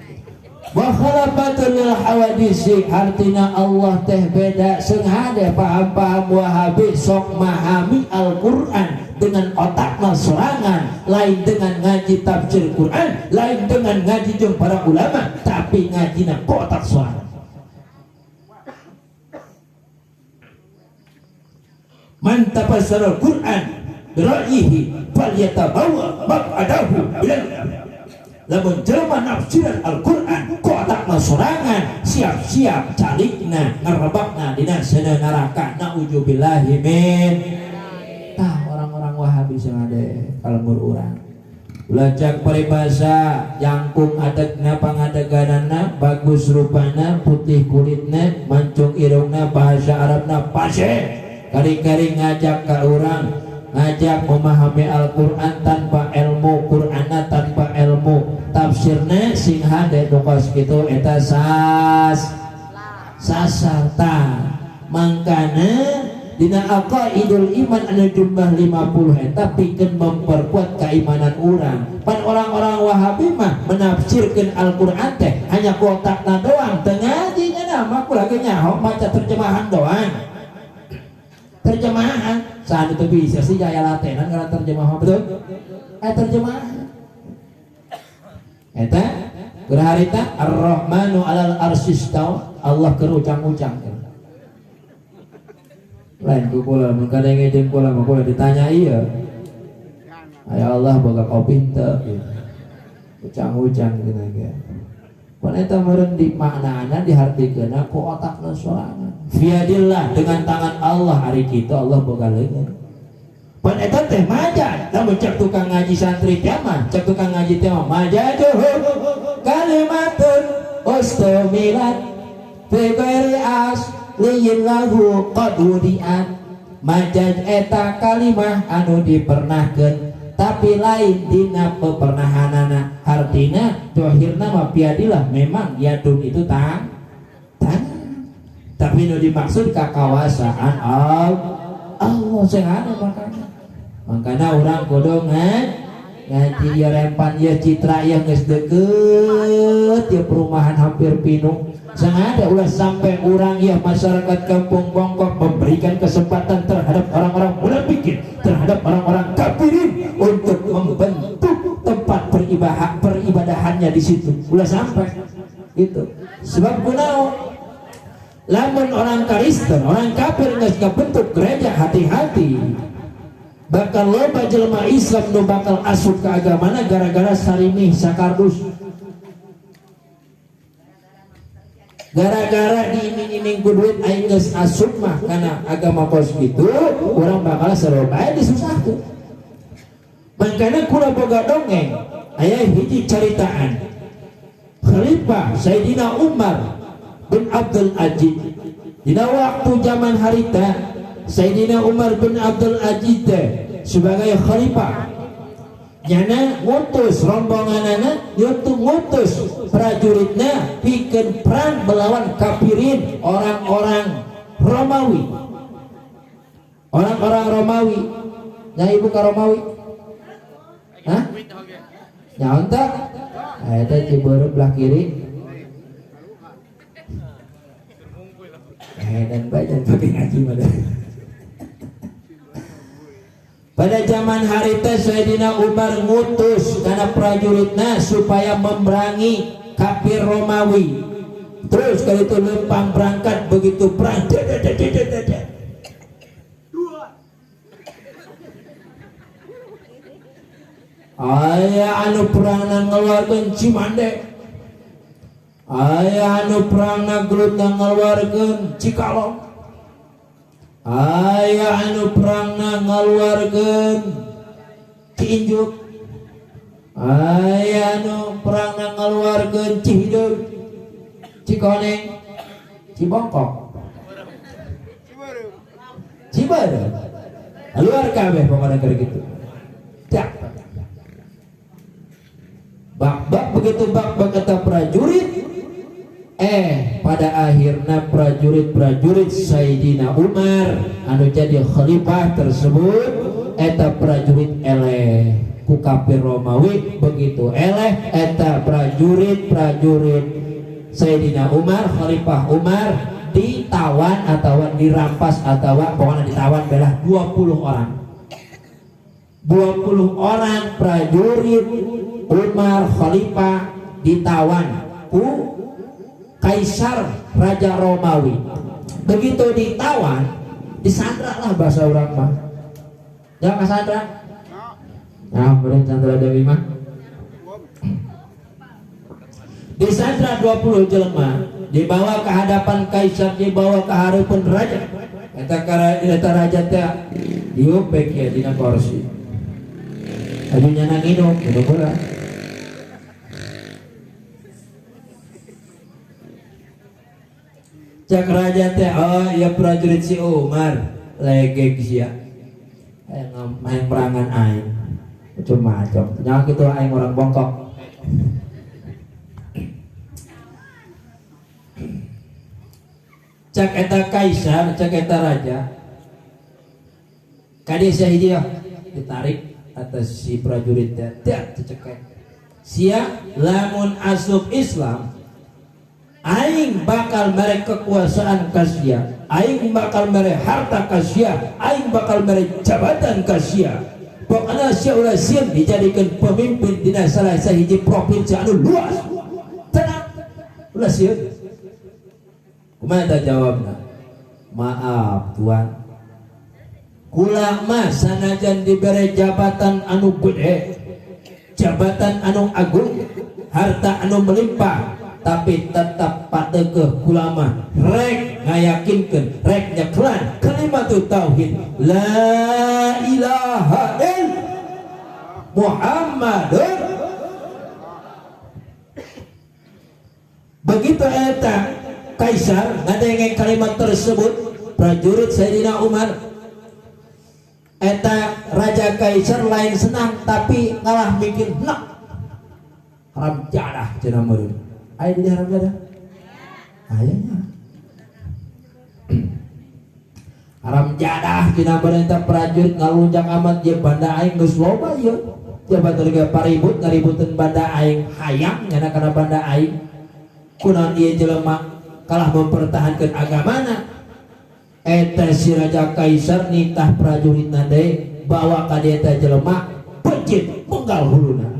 Speaker 1: Wa khalafatul hawadisi artina Allah teh beda senghade paham-paham Wahabi sok mahami Al-Qur'an dengan otakna sorangan, lain dengan ngaji tafsir Quran, lain dengan ngaji jeung para ulama, tapi ngajina ku otak sorangan. Man tafassara al-Qur'an bi ra'yihi falyatabawa maq'adahu minal nar. Lamun jelema nafsiran Al-Qur'an ku otakna sorangan, siap-siap calikna ngarebakna dina seuneu neraka. Nauzubillahi min. Tah orang-orang Wahabi sangade kalembur urang. Ulacak paribasa jangkung adegna pangadeganana bagus rupana putih kulitna mancung irungna bahasa Arabna fasih. Kari-kari ngajak ke orang, ngajak memahami Al-Quran tanpa ilmu Qur'anna tanpa ilmu tafsirna sing hade dokos kitu eta sasarta. Mangkana dina aqaidul iman anu jumlah 50 eta pikeun memperkuat keimanan urang. Pan orang-orang Wahabi mah menafsirkeun Al-Qur'an teh hanya ku otakna doang, teu ngaji nya mah ku lagi nyaho maca terjemahan doang. Terjemahan saat itu bisa sih jaya latenan karena terjemahan betul terjemahan eta berharita ar-rahmanu alal arsistawa Allah keur ucang-ucang lain ku kula mun kadang jeung kula mah kula ditanya ieu aya Allah boga kopi teu gitu. Ucang-ucang gitu ge. Pan eta meureun dimaknaana dihartikeunna ku otakna sorangan. Fiadillah dengan tangan Allah hari kita Allah boga leungeun. Pan eta teh majaz, lamun cek tukang ngaji santri teh mah, cek tukang ngaji teh mah majajuhu kalimatun ustumilat fi ghairi asliyin lahu qad wudiat. Majaz eta kalimah anu dipernahkeun tapi lain dina pepernahanana. Artina dohirna mah piadilah memang yadun itu tangan tapi nu dimaksud kakawasaan Allah sing anu makana urang kudu ngaji ya rempan ya citra ya geus deukeut ya perumahan hampir pinuh. Sengaja ulah sampai orang ya masyarakat kampung Bongkok memberikan kesempatan terhadap orang-orang munafikin, terhadap orang-orang kafirin untuk membentuk tempat peribadahannya di situ. Ulah sampai gitu. Sebab kunaon? Lamun orang Kristen, orang kafir geus kabentuk gereja, hati-hati. Bakal loba jelema Islam nu bakal asup ke agamana gara-gara sarimih sakardus. Gara-gara diiming-iming ku duit aing geus asup mah kana agama kos kitu, urang bakal seru bae disusahkeun. Makanya kula boga dongeng aya hiji caritaan Khalifah Sayyidina Umar bin Abdul Aziz. Dina waktu zaman harita Sayyidina Umar bin Abdul Aziz teh sebagai khalifah nyana ngutus rombonganana, ngutus prajuritna pikeun perang melawan kafirin, orang-orang Romawi. Orang-orang Romawi. Nya ibu ka Romawi? Hah? Nyaon teh? Eta Cibeureum belah kiri. Dan banyak pakai ngaji mah. Pada zaman harita Sayyidina Umar ngutus karena prajuritna supaya memerangi kafir Romawi. Terus kali itu lempang berangkat, begitu perang aya anu perangna ngeluarkeun Cimande, aya anu perangna gelutna ngeluarkeun Cikalong, aya anu perangna ngaluarkeun Ciinjuk, aya anu perangna ngaluarkeun Cihideung, Cikoneng, Cibongkok, Cibareng, keluar kabeh pokoknya keur kitu. Dak. Bak-bak begitu bak-bak kata prajurit, pada akhirnya prajurit-prajurit Sayyidina Umar anu jadi khalifah tersebut eta prajurit eleh ku kafir Romawi. Begitu eleh eta prajurit-prajurit Sayyidina Umar, Khalifah Umar ditawan atau dirampas atau pokoknya ditawan belah 20 orang. 20 orang prajurit Umar Khalifah ditawan ku Kaisar Raja Romawi. Begitu ditawan, disandra lah bahasa orang mah. Jangan kasandra. Nah, kemudian Chandra Dewi mah. Disandra 20 jelema, dibawa ke hadapan kaisar, dibawa ke hadapan raja. Eta raja teh diupek ya dina kursi. Aduh nyana nginum, minum heula. Cak raja teh, oh ya prajurit si Umar legek sia. Hayang perangan aing. Macam-macam. Nyawa kitu aing orang bongkok. Cak eta kaisar, cak eta raja. Kadi sia hiji ya ditarik atas si prajurit teh, teh cecekek. Sia lamun asup Islam, aing bakal mere kekuasaan ka sia, aing bakal mere harta ka sia, aing bakal mere jabatan ka sia. Pokoknya sia ulah sieun dijadikan pemimpin dina salah sahiji provinsi anu luas. Tenang, ulah sieun. Kumaha tah jawabna? Maaf tuan, kula mah sanajan dibere jabatan anu gede, jabatan anu agung, harta anu melimpah, tapi tetap patekeuh kula mah rek ngayakinkeun, rek nyekelan kalimat tauhid la ilaha illallah Muhammadun. Begitu eta kaisar ngadenge kalimat tersebut, prajurit Sayyidina Umar eta raja kaisar lain senang tapi ngalah mikir nak haram jadah cenah meureun. Aya di haram jadah? Aya nya. Haram jadah cenah meureun eta prajurit ngalunjak amat jeung banda aing geus loba ieu. Jabatan ge paribut ngaributeun banda aing hayang nyana kana banda aing. Kunaon ieu jelema kalah mempertahankan agamana. Eta si raja kaisar nitah prajuritna deui bawa ka dieu eta jelema peuncit penggal huluna.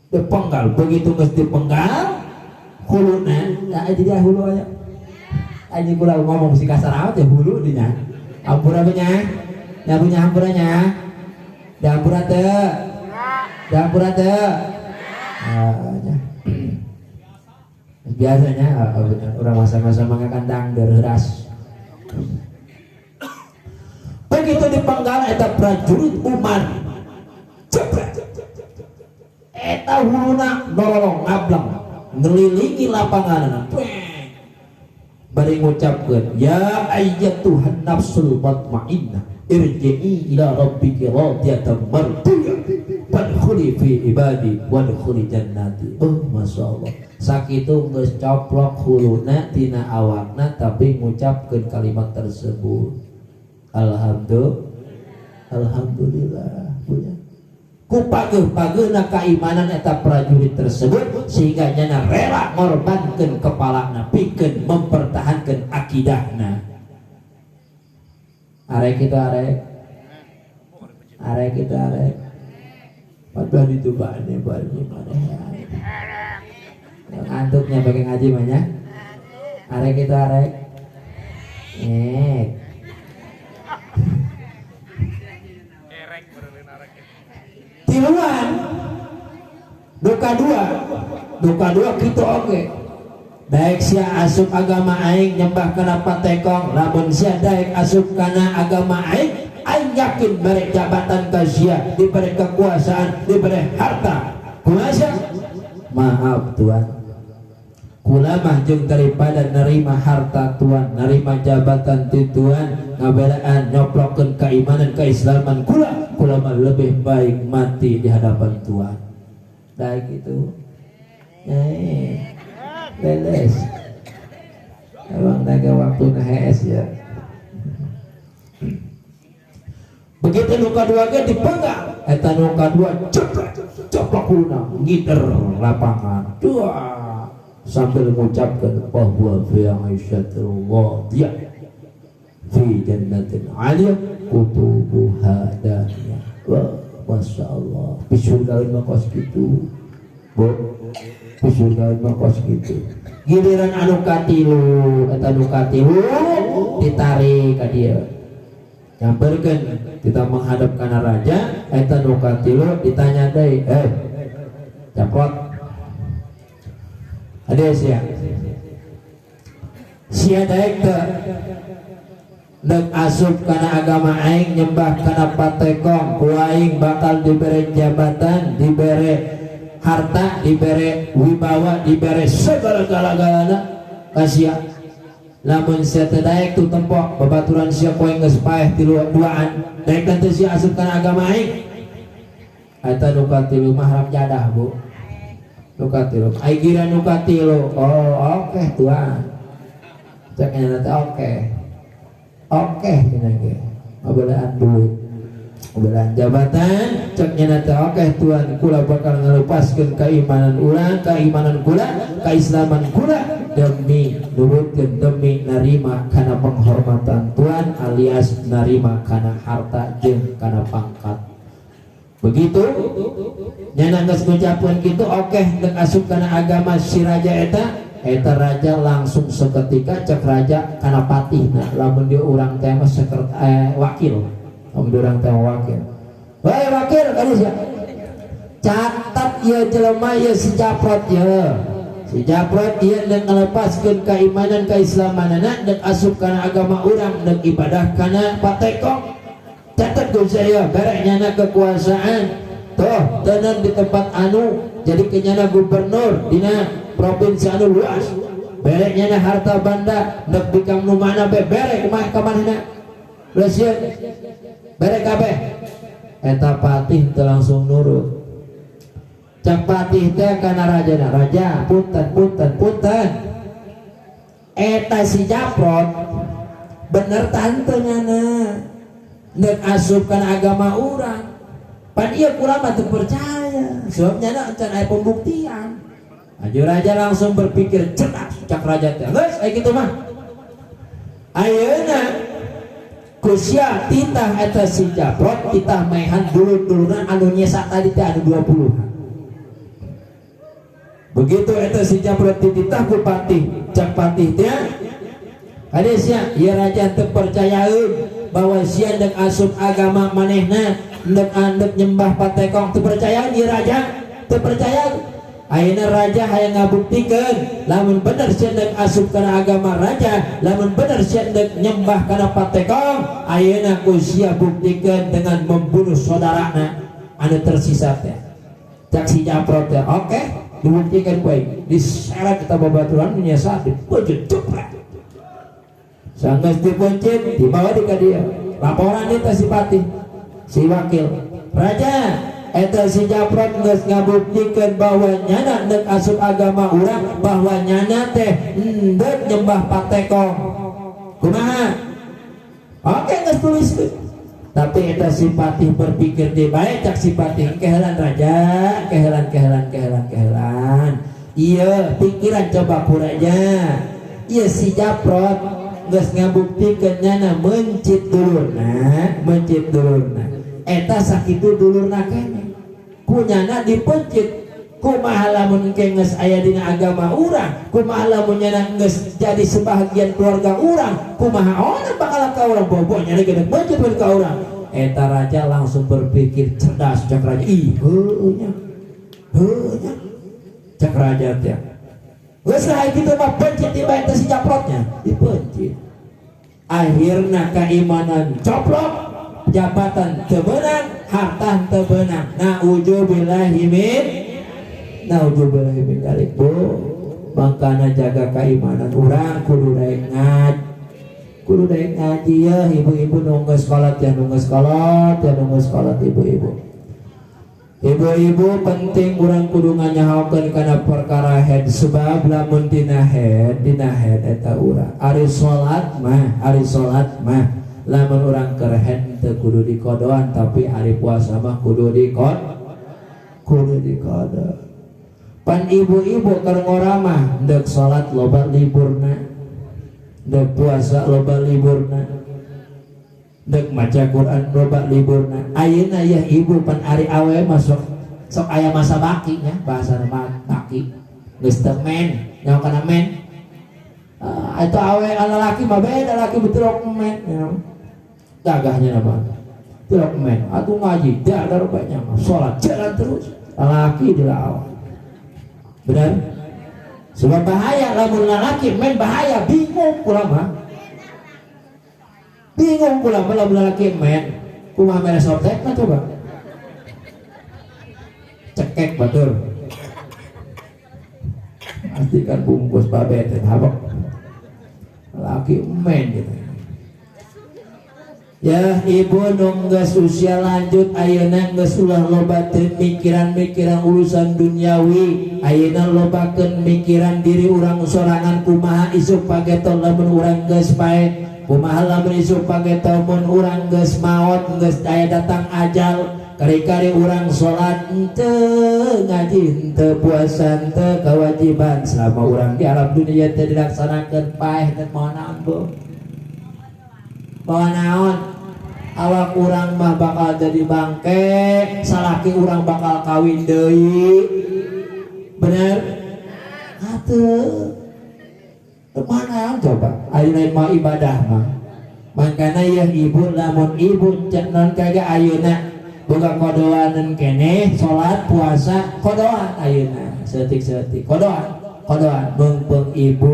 Speaker 1: Dipenggal, begitu geus dipenggal huluna, da jadi hulu aya. Anjing kula ngomong si kasar amat ya hulu dinya. Ampura nya. Nya punya ampura nya. Da ampura teu. Da ampura teu. Ah, nya. Biasanya orang masa-masa mangakandang dereuras. Begitu dipenggal eta prajurit Umar Eta huluna dorolong ngablang ngelilingi lapangan bari ngucapkeun ya ayyatuhan nafsul mutmainnah irji'i ila rabbiki radiyatan mardiyah fadkhuli fi ibadi wadkhuli jannati. Oh, Masya Allah, sakitu geus coplok huluna tina awakna tapi ngucapkeun kalimat tersebut. Alhamdulillah, alhamdulillah punya ku pageuh-pageuhna keimanan eta prajurit tersebut sehingga nyana rela ngorbankeun kepalana pikeun mempertahankan akidahna. Arek kita arek, arek kita arek, padahal itu bane bane mana ngantuknya pakai ngaji banyak. Arek kita arek, eh tiluan duka dua gitu. Oke, daek sia asup agama aing nyembah kana patekong, lamun sia daek asup kana agama aing, aing yakin bere jabatan ka sia, diberi kekuasaan, diberi harta. Kuasa maaf tuan, kula mah jeung daripada nerima harta tuan, nerima jabatan ti tuan, ngabelaan nyoplokeun keimanan keislaman kula, kula mah lebih baik mati di hadapan tuan. Daek itu leles emang naga waktu nahes ya. Begitu nuka dua ge dipegang eta nuka dua ceplok ceplok huluna ngiter lapangan dua sambil mengucapkan bahwa fi aisyatil radiyah fi jannatin aliyah kutubuha daniyah. Wah, Masya Allah, di surga mah kos gitu bu, di surga mah kos gitu. Giliran anu katilu eta anu katilu ditarik ka dieu, nyamperkeun kita menghadap kana raja. Eta nu katilu ditanya deui, caprot ada sia sia daek teu nek asup kana agama aing nyembah kana patekong, ku aing bakal diberi jabatan, diberi harta, diberi wibawa, diberi segala-galana ka sia. Lamun sia teu daek tu tempok babaturan sia poe geus paeh tilu duaan, daek teh sia asup kana agama aing. Eta nu katilu mah haram jadah bu, nu katilu ai gira nu katilu. Oh oke tuan, cek nya teh oke oke cenah ge ngabelaan duit, ngabelaan jabatan. Cek nya teh oke tuan, kula bakal ngalupaskeun keimanan urang, keimanan kula, keislaman kula demi nurutkeun, demi narima kana penghormatan tuan alias narima kana harta jeung kana pangkat. Begitu nyana geus ngucapkeun kitu oke deuk asup kana agama si raja eta, eta raja langsung seketika cek raja kana patihna, lamun dia urang teh mah wakil, lamun dia urang teh wakil, woi wakil ka sia catat ieu jelema ieu si Japrot ieu, si Japrot ieu deuk ngalepaskeun keimanan keislamanana deuk asup kana agama urang deuk ibadah kana patekong. Catat ku saya barek nyana kekuasaan toh tenan di tempat anu jadi kenyana gubernur dina provinsi anu luas, berek nyana harta banda nek bikang nu mana be berek kumaha ka manehna sieun berek kabeh. Eta patih teu langsung nurut. Cak patih teh kana rajana, raja punten punten punten, eta si Japrot bener tante nyana nek asup kana agama urang, pan ieu kula mah teu percaya sebab nyana encan aya pembuktian. Aju raja langsung berpikir cerdas. Cak raja teh geus aya kitu mah ayeuna ku sia titah eta si Japrot titah maehan dulur-duluran anu nyesa tadi teh anu 20. Begitu eta si Japrot dititah ku patih, cak patih teh ade sia ieu raja teu percayaeun bahwa sia ndek asup agama manehna ndek andek nyembah patekong, teu percaya ieu raja teu percaya. Ayeuna raja hayang ngabuktikeun lamun bener sia ndek asup kana agama raja, lamun bener sia ndek nyembah kana patekong, ayeuna ku sia buktikeun dengan membunuh saudarana anu tersisa teh. Cak si Japrot ya, oke, dibuktikan baik. Diseret kita babaturan menyesat, dipencet cepret. Sanggeus dipencet, dibawa di ka dia. Laporan dia si patih, si wakil. Raja, eta si Japrot geus ngabuktikeun bahwa nyana deuk asup agama urang, bahwa nyana teh hendeuk nyembah patekong. Kumaha? Oke, geus tulis. Tapi eta si patih berpikir di bae, cak si patih, kehelan raja, kehelan, kehelan, kehelan, kehelan. Iya, pikiran coba ku raja. Iya, si Japrot geus ngabuktikeun nyana mencit dulurna, mencit dulurna. Eta sakitu dulurna keneh. Ku nyana dipencit. Kumaha lamun engke geus aya dina agama urang, kumaha lamun nyana geus jadi sebahagian keluarga urang, kumaha orang bakal ka urang bobo nyana gede mencit ka urang. Eta raja langsung berpikir cerdas, cak raja, ih heueuh nya. Heueuh nya. Cak raja teh. Geus lah kitu mah pencit tiba eta si Japrotnya, dipencit. Akhirna keimanan coplok, jabatan teu beunang, harta teu beunang. Nauzubillahi min, nauzubillahi min dzalik. Bu, makana jaga keimanan urang kudu daek ngaji. Kudu daek ngaji ya ibu-ibu nu geus salat ya, nu geus salat ya, nu geus salat ibu-ibu. Ibu-ibu penting urang kudu nganyahokeun kana perkara head, sebab lamun dina head eta urang ari salat mah, ari salat mah lamun urang keur head teu kudu dikodoan, tapi ari puasa mah kudu dikodo. Pan ibu-ibu keur ngoramah deuk salat loba liburna, deuk puasa loba liburna, deuk maca Quran loba liburna. Ayeuna ya ibu, pan ari awe masuk sok aya masa baki nya, bahasa baki geus teu men nyaho kana men. Itu awe lalaki mah beda, laki betul men ya. Gagahnya apa tilok men atuh ngaji dar banyak, salat jalan terus, lalaki dilawan. Benar, sebab bahaya lamun lalaki men, bahaya, bingung kula mah, bingung kula mah lamun lalaki men, kumaha mere sotek mah coba cekek batur pasti kan bungkus babet dan habak laki men gitu ya. Ibu nu geus usia lanjut ayeuna geus ulah loba teu mikiran-mikiran urusan duniawi. Ayeuna lobakeun mikiran diri urang sorangan, kumaha isuk pageto lamun urang geus paeh, kumaha lamun isuk pageto mun urang geus maot, geus aya datang ajal. Kari-kari urang salat henteu, ngaji henteu, puasa henteu, kewajiban selama urang di alam dunia teu dilaksanakeun, paeh teh moal naon, Bu, bawa naon. Awak urang mah bakal jadi bangke, salaki urang bakal kawin deui, bener atuh? Mana coba ayeuna mah ibadah mah. Makana ya ibu, lamun ibu cek non kagak ayeuna boga kodoanan keneh, salat puasa kodoan ayeuna setik-setik kodoan, kodoan meungpeung ibu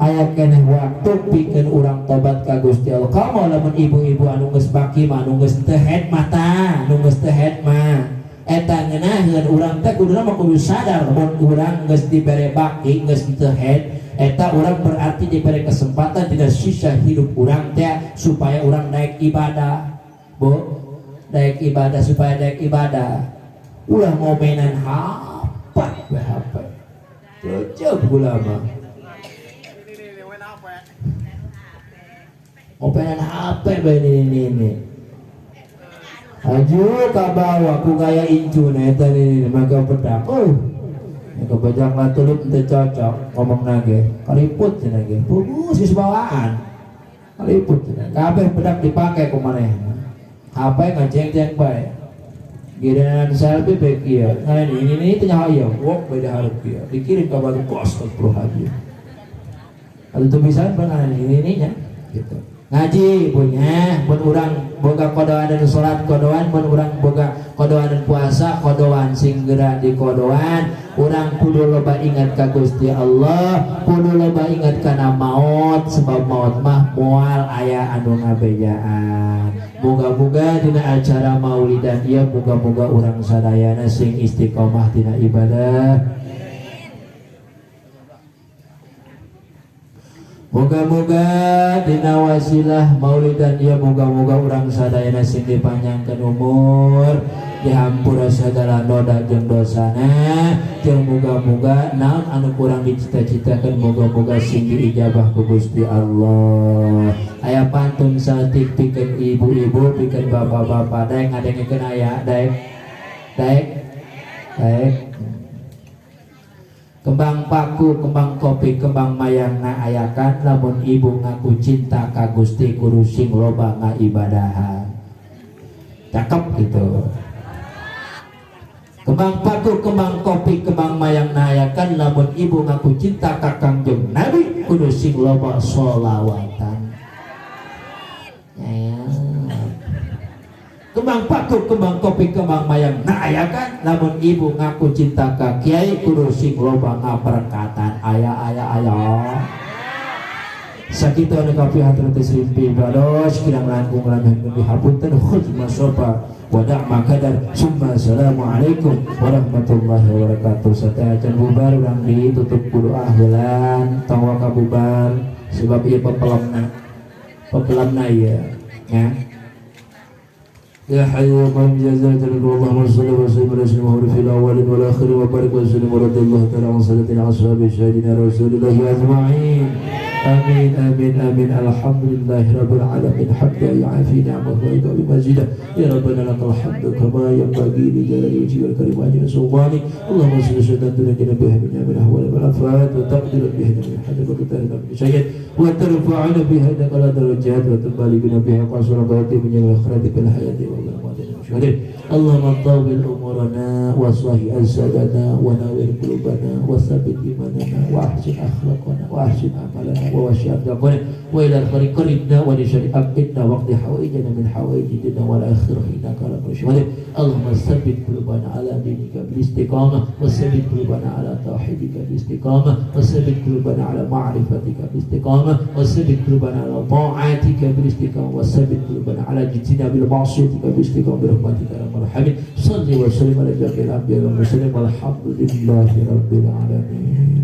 Speaker 1: aya keneh waktu pikeun urang tobat ka Gusti Allah. Komo lamun ibu-ibu anu geus baki mah, anu geus teu head mah tah, anu geus teu head mah eta ngeunaheun urang teh kuduna mah kudu sadar mun urang geus dibere baki, geus teu head, eta urang berarti diberi kesempatan tidak sisa hidup urang teh supaya urang naik ibadah, Bu, naik ibadah, supaya naik ibadah. Ulah ngomenan HP we, HP cocok gula mah ngomenan HP bae. Ini aju ka bawah ku gaya incuna eta ini maka pedak. Oh, maka bajak lah tulip teu cocok ngomong nage kaliput cenah ge bagus geus bawaan kaliput cenah kabeh bedak dipake ku manehna. HP ngajeng-jeng bae, giliran selfie bae kieu. Nah, ini teh nyaho ieu wok beda hareup kieu dikirim ka batu kos astagfirullahaladzim. Atau tuh bisa pernah ini nya gitu. Ngaji punya mun urang boga qodoan dan salat qodoan, mun urang boga qodoan dan puasa qodoan, sing geura di qodoan. Urang kudu loba ingat ka Gusti Allah, kudu loba ingat kana maut, sebab maut mah moal aya anu ngabejaan. Moga-moga dina acara maulidan ieu, moga-moga urang sadayana sing istiqomah dina ibadah. Moga-moga dina wasilah maulidan ieu, moga-moga urang sadayana sing dipanjangkeun umur, dihampura segala noda jeung dosana, jeung moga-moga naon anu kurang dicita-citakeun moga-moga sing diijabah ku Gusti Allah. Aya pantun saeutik pikeun ibu-ibu, pikeun bapak-bapak, daek ngadengekeun aya daek daek daek. Kembang paku, kembang kopi, kembang mayang ngaayakan, lamun ibu ngaku cinta ka Gusti kudu sing loba ngaibadahan. Cakep gitu. Kembang paku, kembang kopi, kembang mayang ngaayakan, lamun ibu ngaku cinta ka Kangjeng Nabi kudu sing loba sholawatan. Ya. Kembang paku, kembang kopi, kembang mayang ngaayakan, lamun ibu ngaku cinta ka kiai kudu sing loba ngaberkatan. Aya aya aya. Sakitu anu kapi hatur teh srimpi bados kirang langkung lanjut dihapunten khudz masofa wa da' ma kadar. Summa assalamualaikum warahmatullahi wabarakatuh. Sateuacan bubar urang ditutup ku doa heulan tong waka bubar sebab ieu pepelemna. Pepelemna ieu nya. يا حي يا قيوم يا ذا الجلال اللهم صل وسلم على سيدنا محمد في الاولين والاخرين وبارك وسلم ورضي الله تعالى عن سيدنا اصحاب سيدنا رسول الله اجمعين. امين امين امين. الحمد لله رب العالمين حمدا يعافي نعمه ويقوي مزيده. يا ربنا لك الحمد كما ينبغي لجلال وجهك الكريم وعظيم سلطانك. اللهم صل وسلم على بها من جميع الاهوال والافات وتقدر بها من حاجه وتطهرنا من شيء وترفعنا بها انك على درجات وتبالغنا بها قصر قوتي من جميع الخيرات في الحياه والممات. اللهم طول امورنا واصلح اجسادنا ونور قلوبنا وثبت ايماننا واحسن اخلاقنا واحسن اعمالنا ووسع ارزاقنا والى الخير قربنا ولشر ابدنا واقض حوائجنا من حوائج الدنيا والاخره انك على كل شيء قدير. اللهم ثبت قلوبنا على دينك بالاستقامه وثبت قلوبنا على توحيدك بالاستقامه وثبت قلوبنا على معرفتك بالاستقامه وثبت قلوبنا على طاعتك بالاستقامه وثبت قلوبنا على اجتناب معصيتك بالاستقامه برحمتك يا ارحم الراحمين. صل وسلم على جميع الانبياء والمرسلين والحمد لله رب العالمين.